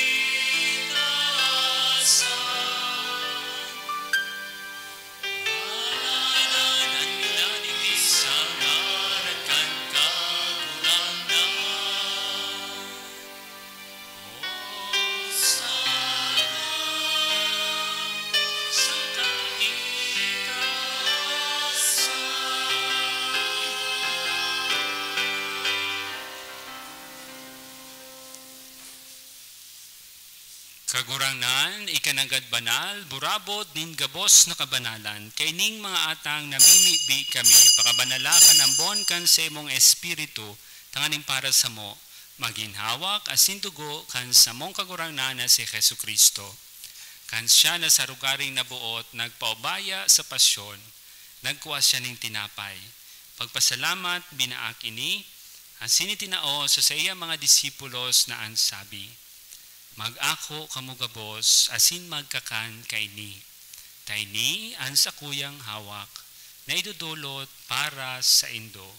Ngaranan an minanipis sa ngaran kan Kagurangnan. Hosana sa kaitaasan. Kagurangnan, ika nanggad banal, burabod nin gabos na kabanalan. Kaining mga atang namimibi kami, pakabanala kan ambon kan saimong Espiritu, tanganing para samo, magin hawak asin dugo kan samong Kagurangnan na si Jesu-Cristo. Kan siya na sa rogaring naboot nagpaubaya sa pasyon, nagkua siya nin tinapay. Pagpasalamat, binaak ini, asin itinao sa saiyang mga disipulos na an sabi, "Mag-ako kamo gabos asin magkakan kaini. Ta ini an sakuyang hawak na idodolot para saindo."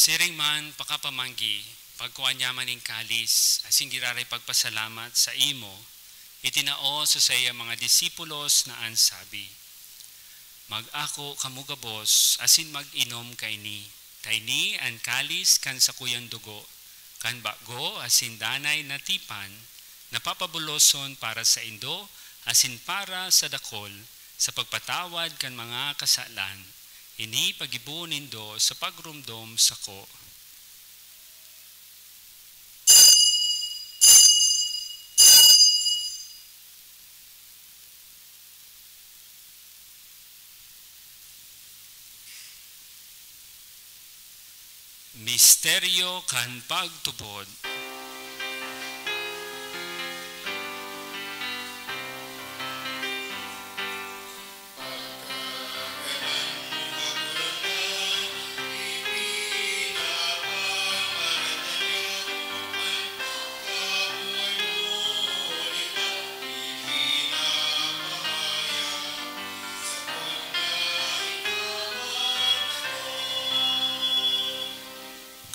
Siring man pakapamanggi, pagkua niya man nin kalis, asin giraray pagpasalamat sa imo, itinao sa saiyang mga disipulos na an sabi, "Mag-ako kamo gabos asin mag-inom kaini. Ta ini an kalis kan sakuyang dugo, kan bago asin danay na tipan, na papabuloson para saindo asin para sa dakol sa pagpatawad kan mga kasalan. Ini paggibo nindo sa pagromdom sako." Misteryo kan pagtubod.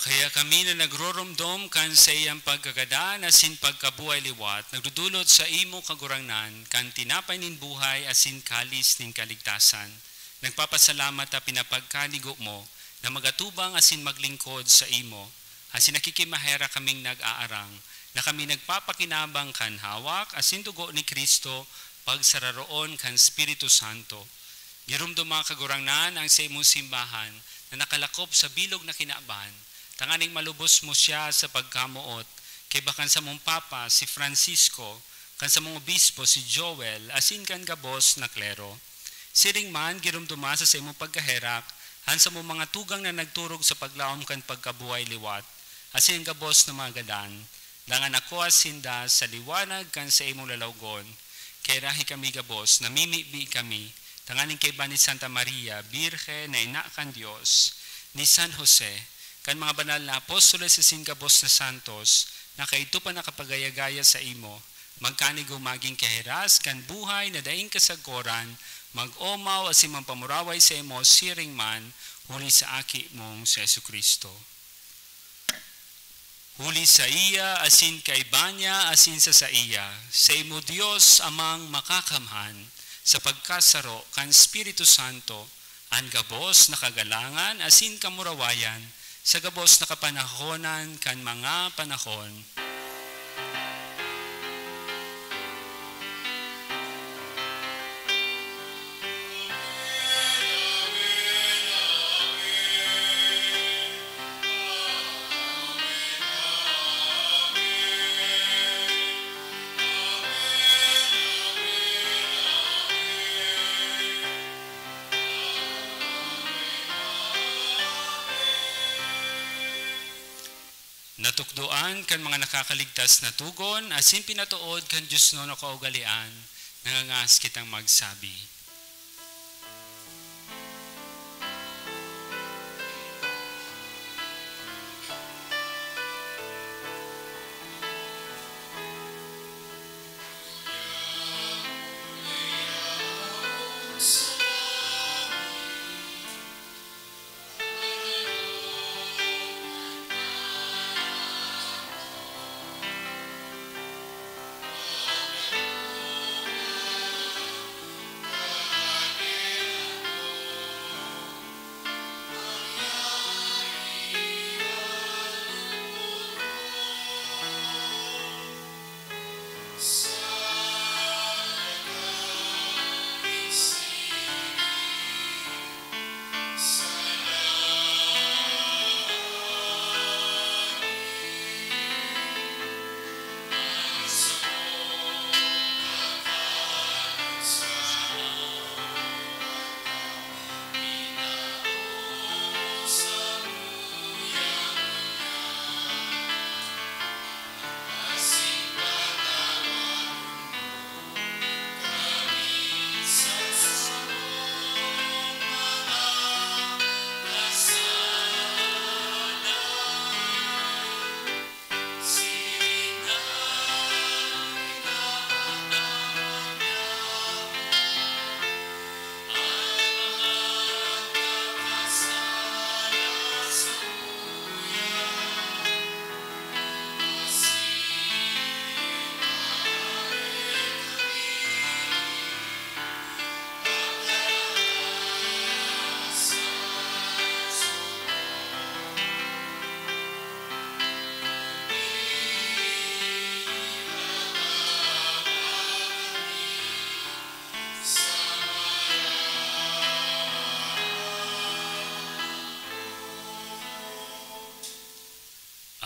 Kaya kami na nagroromdom kan saiyang pagkagadan asin pagkabuhay liwat, nagdodolot sa imo, Kagurangnan, kan tinapay nin buhay asin kalis nin kaligtasan. Nagpapasalamat ta pinapagkanigo mo na magatubang asin maglingkod saimo, asin nakikimaherak kaming nag-aarang, na kami nagpapakinabang kan hawak asin dugo ni Cristo, pagsararoon kan Espiritu Santo. Giromdoma, Kagurangnan, an saimong simbahan na nakalakop sa bilog na kinaban, tanganing malubos mo siya sa pagkamoot kaiba kan samong Papa, si Francisco, kan samong Obispo, si Joel, asin kan gabos na klero. Siring man, giromdoma sa saimong pagkaherak an samong mga tugang na nagturog sa paglaom kan pagkabuhay liwat, asin an gabos na mga gadan, dangan akoa sinda sa liwanag kan saimong lalawgon. Kaya rahi kami gabos, namimibi kami, tanganing kaiba ni Santa Maria, Birhen na ina kan Dios, ni San Jose, kan mga banal na apostoles asin gabos na santos, na kaidto pa nakapagaya-gaya saimo, magkanigo magin kahiras kan buhay na daing kasagkoran, mag-omaw asin magpamuraway saimo siring man, huli sa Aki mong si Jesu-Cristo. Huli saiya, asin kaiba niya, asin sa saiya, saimo, Dios Amang Makakamhan, sa pagkasaro kan Espiritu Santo, an gabos na kagalangan asin kamurawayan sa gabos na kapanahonan kan mga panahon. Natukdoan kan mga nakakaligtas na togon asin pinatood kan diosnon na kaugalean, nangangas kitang magsabi.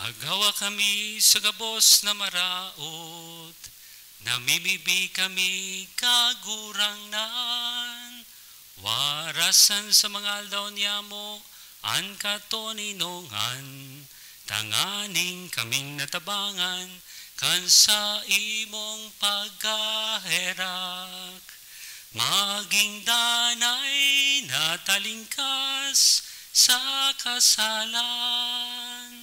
Agawa kami sa gabos na maraot, namimibi kami, Kagurangnan. Warasan sa mga aldaw niyamo an katoninongan, tanganing kaming natabangan kan saimong pagkaherak, maging danay na talingkas sa kasalan,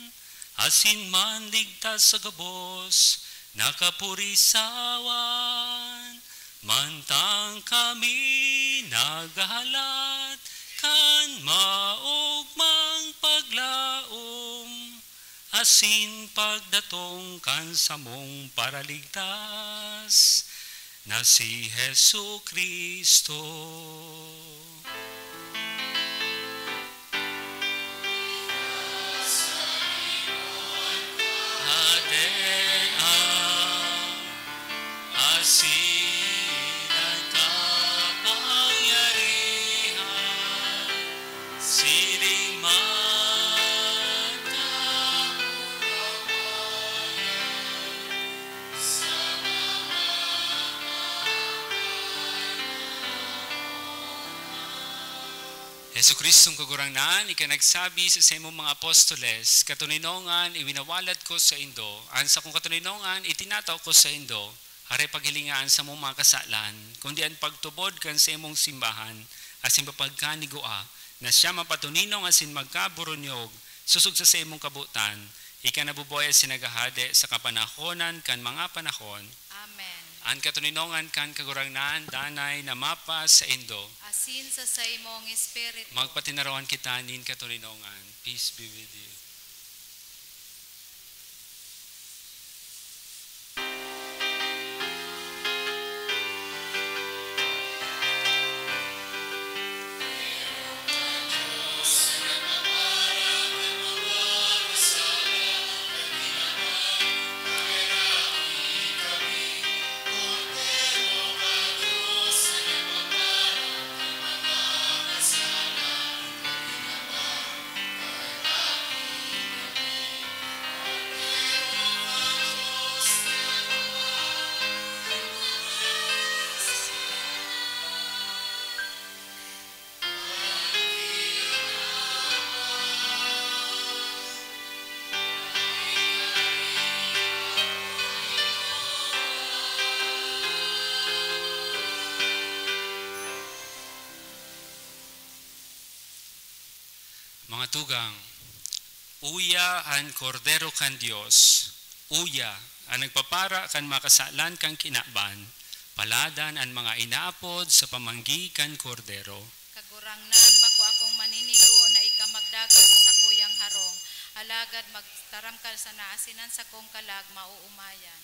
asin manligtas sa gabos na kapurisawan, mantang kami naghahalat kan maogmang paglaom asin pagdatong kan samong Paraligtas na si Jesu-Cristo. Jesu-Cristong Kagurangnan, ika nagsabi sa saimong mga apostoles, "Katoninongan iwinawalat ko saindo, an sakong katoninongan itinatao ko saindo, aray paghilinga an samong mga kasalan, kundi an pagtubod kan saimong simbahan, asin papagkanigua, na siya mapatoninong asin magkaburunyog, sosog sa saimong kabotan, ika nabubuhay asin naghahade sa kapanahonan kan mga panahon." Amen. An katoninongan kan Kagurangnan danay na mapasaindo. Asin sa saimong espiritu. Magpatinarawan kita nin katoninongan. Peace be with you. Mga tugang, uya an Kordero kan Dios, uya an nagpapara kan mga kasalan kan kinaban, paladan an mga inaapod sa pamanggi kan Kordero. Kagurangnan, bako akong maninigo na ika magdagan sa sakuyang harong, alagad magtaram ka sana asin an sakong kalag maoomayan.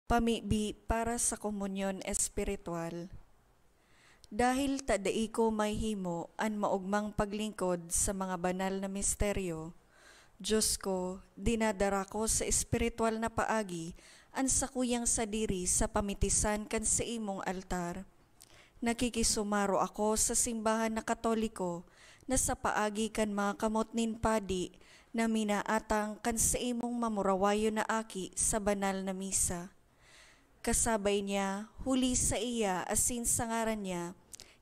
Pamibi para sa komunyon espiritual. Dahil ta dai ko mahihimo an maogmang paglingkod sa mga banal na misteryo, Diyos ko, dinadara ko sa espiritual na paagi an sakuyang sadiri sa pamitisan kan saimong altar. Nakikisumaro ako sa simbahan na Katoliko na sa paagi kan mga kamot nin padi na minaatang kan saimong mamurawayon na aki sa banal na misa. Kasabay niya, huli saiya asin sa ngaran niya,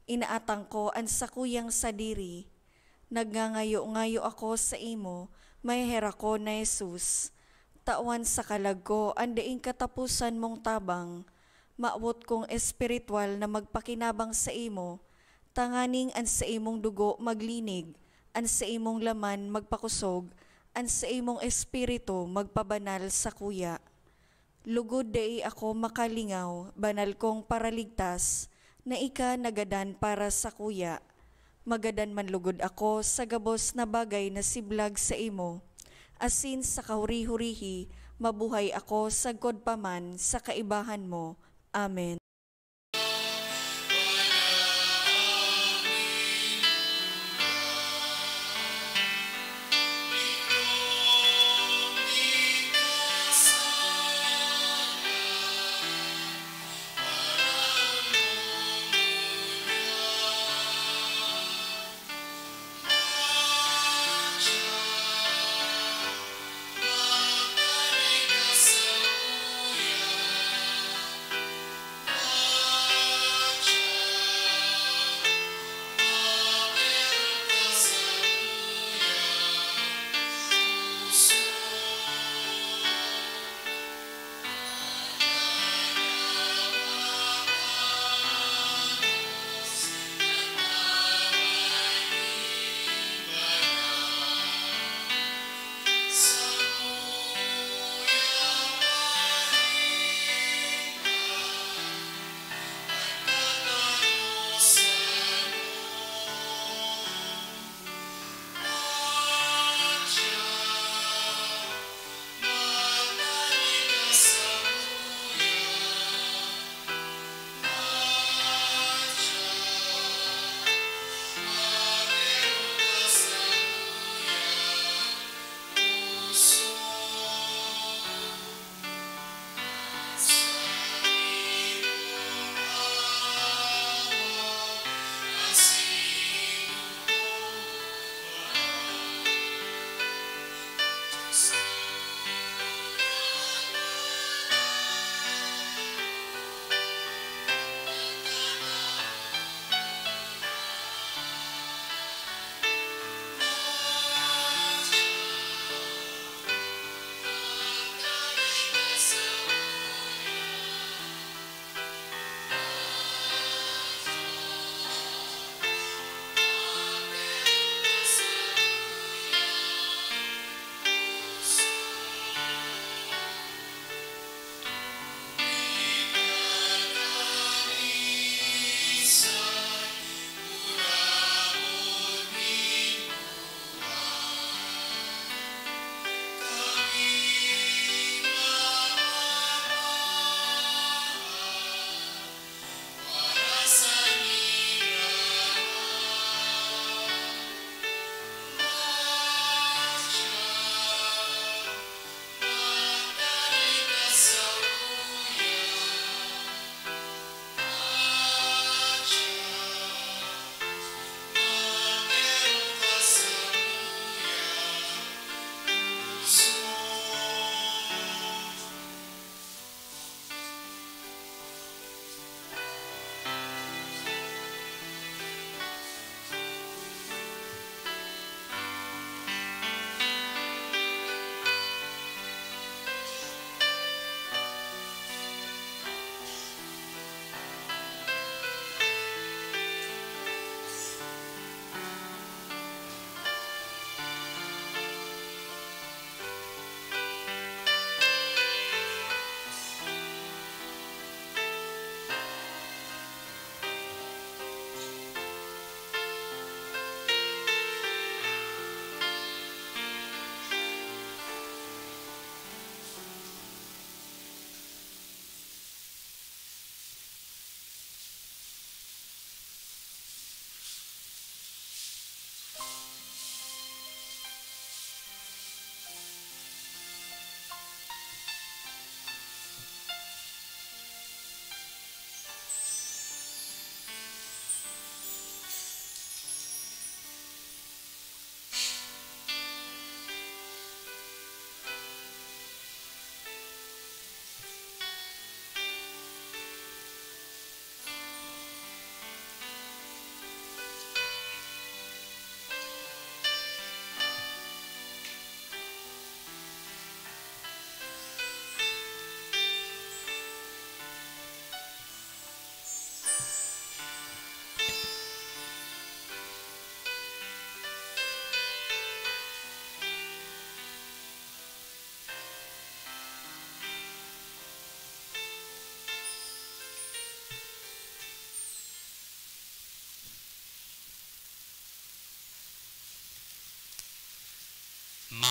inaatang ko an sakuyang sadiri. Nagngangayo-ngayo ako saimo, maheherakon na Jesus. Tawan sa kalag ko an daing kataposan mong tabang. Mawot kong espiritual na magpakinabang saimo, tanganing an saimong dugo maglinig, an saimong laman magpakosog, an saimong espiritu magpabanal sakuya. Lugod dai ako makalingaw, banal kong Paraligtas, na ika nagadan para sakuya. Magadan man lugod ako sa gabos na bagay na siblag saimo, asin sa kahuri-hurihi mabuhay ako sagkod pa man sa kaibahan mo. Amen.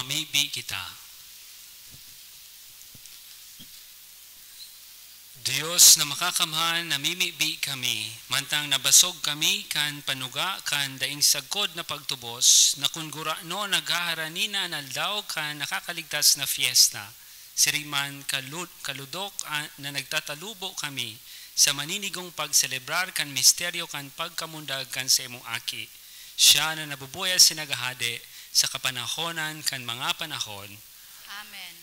Mamibi kita. Dios na makakamhan, namimibi kami, mantang nabasog kami kan panuga kan daing sagkod na pagtubos, na kun gurano naghaharani na an aldaw kan nakakaligtas na fiesta, siring man kalu-, kaludok a-, na nagtatalubo kami sa maninigong pagselebrar kan misteryo kan pagkamundag kan saimong Aki, siya na nabubuhay asin naghahade sa kapanahonan kan mga panahon. Amen.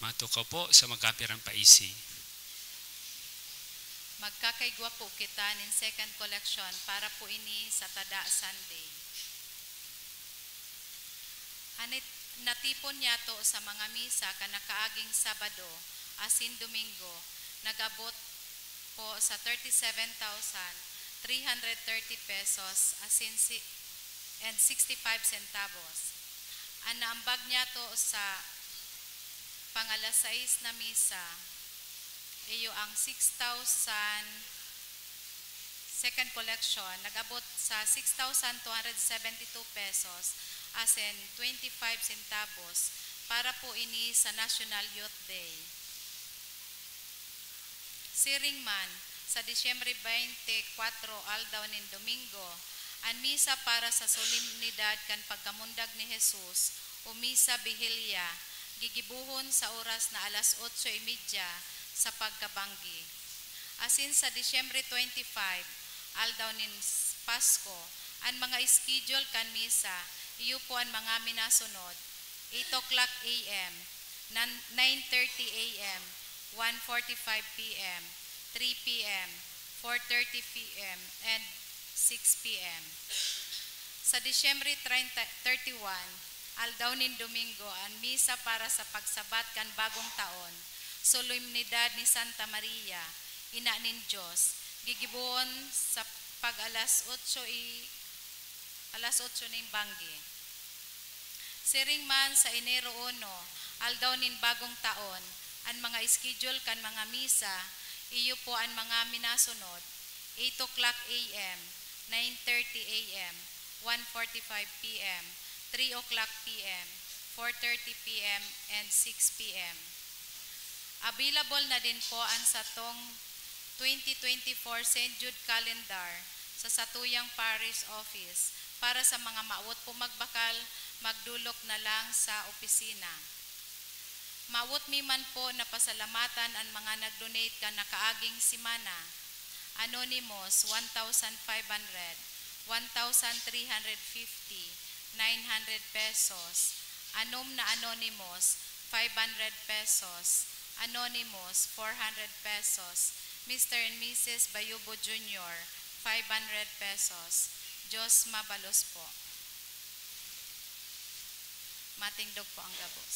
Matukaw po sa magkapirang paisi. Magkakaigwa po kita nin second collection para po ini sa tada Sunday. An nat-, natipon niyato sa mga misa kan nakaaging Sabado asin Domingo, nag-abot po sa thirty-seven thousand three hundred thirty pesos asin si-, and sixty-five centavos. An naambag niyato sa pang-alas sais na misa, iyo ang six thousand, second collection, nag-abot sa six thousand two hundred seventy-two pesos asin twenty-five centavos para po ini sa National Youth Day. Siring man, sa Disyembre twenty-four, aldaw nin Domingo, an misa para sa solemnidad kan pagkamundag ni Jesus o Misa Vigilia, gigibohon sa oras na alas otso y media sa pagkabanggi. Asin sa Disyembre twenty-five, aldaw nin s-, Pasko, an mga schedule kan misa, iyo po an mga minasunod: eight o'clock A M, nan-, nine thirty A M, one forty-five P M, three P M, four thirty P M, and six P M. Sa Disyembre treinta, thirty-one, aldaw nin Domingo, an misa para sa pagsabat kan bagong taon, solemnidad ni Santa Maria, Ina nin Dios, gigibohon sa pag-alas otso y, alas otso nin banggi. Siring man sa Enero uno, aldaw nin bagong taon, an mga schedule kan mga misa, iyo po an mga minasunod: eight o'clock A M, nine thirty A M, one forty-five P M, three o'clock P M, four thirty P M, and six P M. Available na din po an satong twenty twenty-four Saint Jude Calendar sa satuyang parish office. Para sa mga mawot po magbakal, magdolok na lang sa opisina. Mawot mi man po na pasalamatan an mga nag-donate kan nakaaging semana. Anonymous, one thousand five hundred, one thousand three hundred fifty, nine hundred pesos. Anom na anonymous, five hundred pesos. Anonymous, four hundred pesos. Mister and Missus Bayubo Junior, five hundred pesos. Diyos mabalos po. Matindog po ang gabos.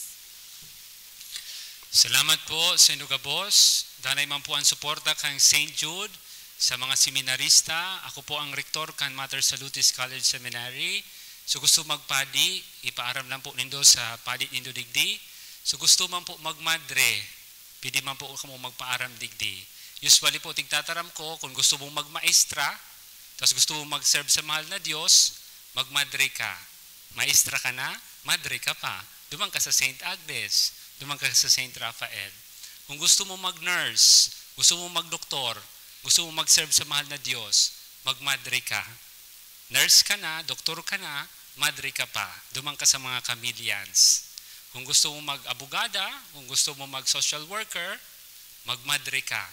Salamat po sa indo gabos. Danay man po ang suporta kan Saint Jude sa mga seminarista. Ako po ang rektor kan Mater Salutis College Seminary. So, gusto magpadi, ipaaram lang po nindo sa padi nindo digdi. So, gusto man po magmadre, pwede man po kamo magpaaram digdi. Usually po, tigtataram ko, kung gusto mong magmaestra, tas gusto mong mag-serve sa mahal na Diyos, magmadre ka. Maestra ka na, madre ka pa. Duman ka sa Saint Agnes, duman ka sa Saint Raphael. Kung gusto mo mag-nurse, gusto mo magdoktor, gusto mo mag-serve sa mahal na Diyos, magmadre ka. Nurse ka na, doktor ka na, madre ka pa. Duman ka sa mga chameleons. Kung gusto mo mag-abogada, kung gusto mo mag-social worker, magmadre ka.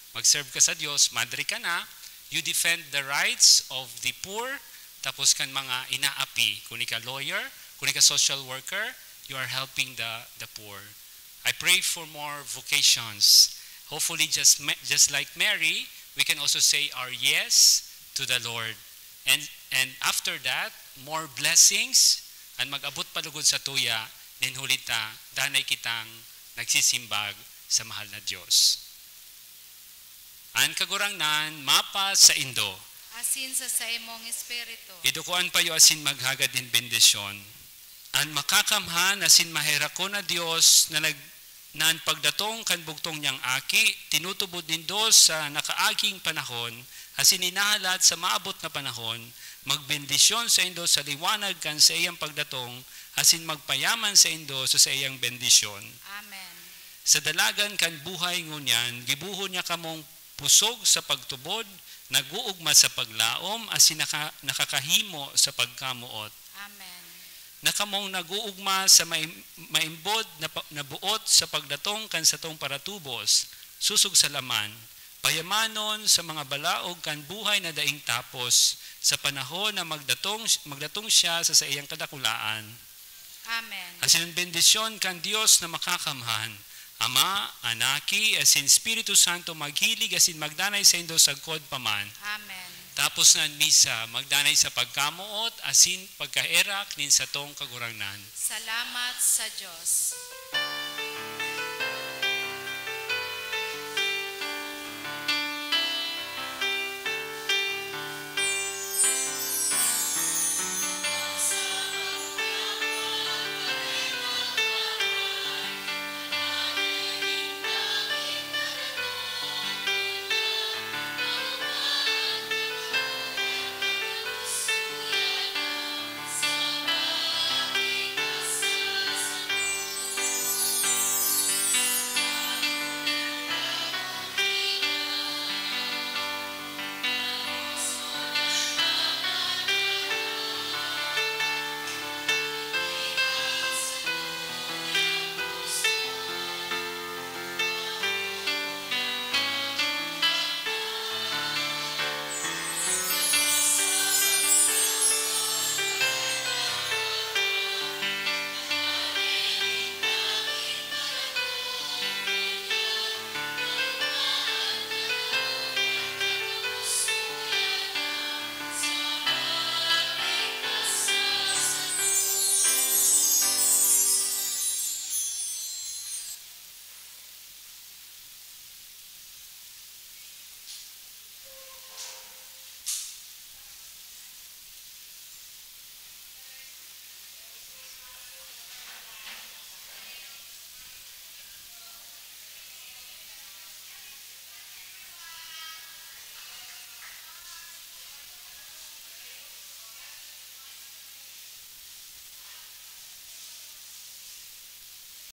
Mag-serve ka sa Diyos, madre ka na, you defend the rights of the poor, tapos kan mga inaapi, kung ika lawyer, kung ika social worker, you are helping the, the poor. I pray for more vocations. Hopefully, just ma-, just like Mary, we can also say our yes to the Lord. And, and after that, more blessings ang mag-abot pa lugod sa tuya, nin huli ta, danay kitang nagsisimbag sa mahal na Diyos. An Kagurangnan mapa saindo. Asin sa saimong espiritu. Idukoan payo asin maghagad nin bendisyon. An makakamhan asin maherakon na Dios na nag-, na an pagdatong kan bugtong niyang Aki tinutubod nindo sa nakaaging panahon, asin inahalat sa maabot na panahon, magbendisyon saindo sa liwanag kan saiyang pagdatong, asin magpayaman saindo sa saiyang bendisyon. Amen. Sa dalagan kan buhay ngunyan, gibohon niya kamong pusog sa pagtubod, nag-uugma sa paglaom, asin naka- nakakahimo sa pagkamoot. Amen. Na kamong nag-uugma sa maim- maimbod na, pa- na buot sa pagdatong kan satong paratubos, susog sa laman, payamanon sa mga balaog kan buhay na daing tapos, sa panahon na magdatong, magdatong siya sa saiyang kadakulaan. Amen. Asin an bendisyon kan Dios na makakamhan, Ama, Anaki, asin Espiritu Santo, maghilig asin magdanay saindo sagkod pa man. Amen. Tapos na an misa, magdanay sa pagkamoot asin pagkaherak nin satong Kagurangnan. Salamat sa Diyos.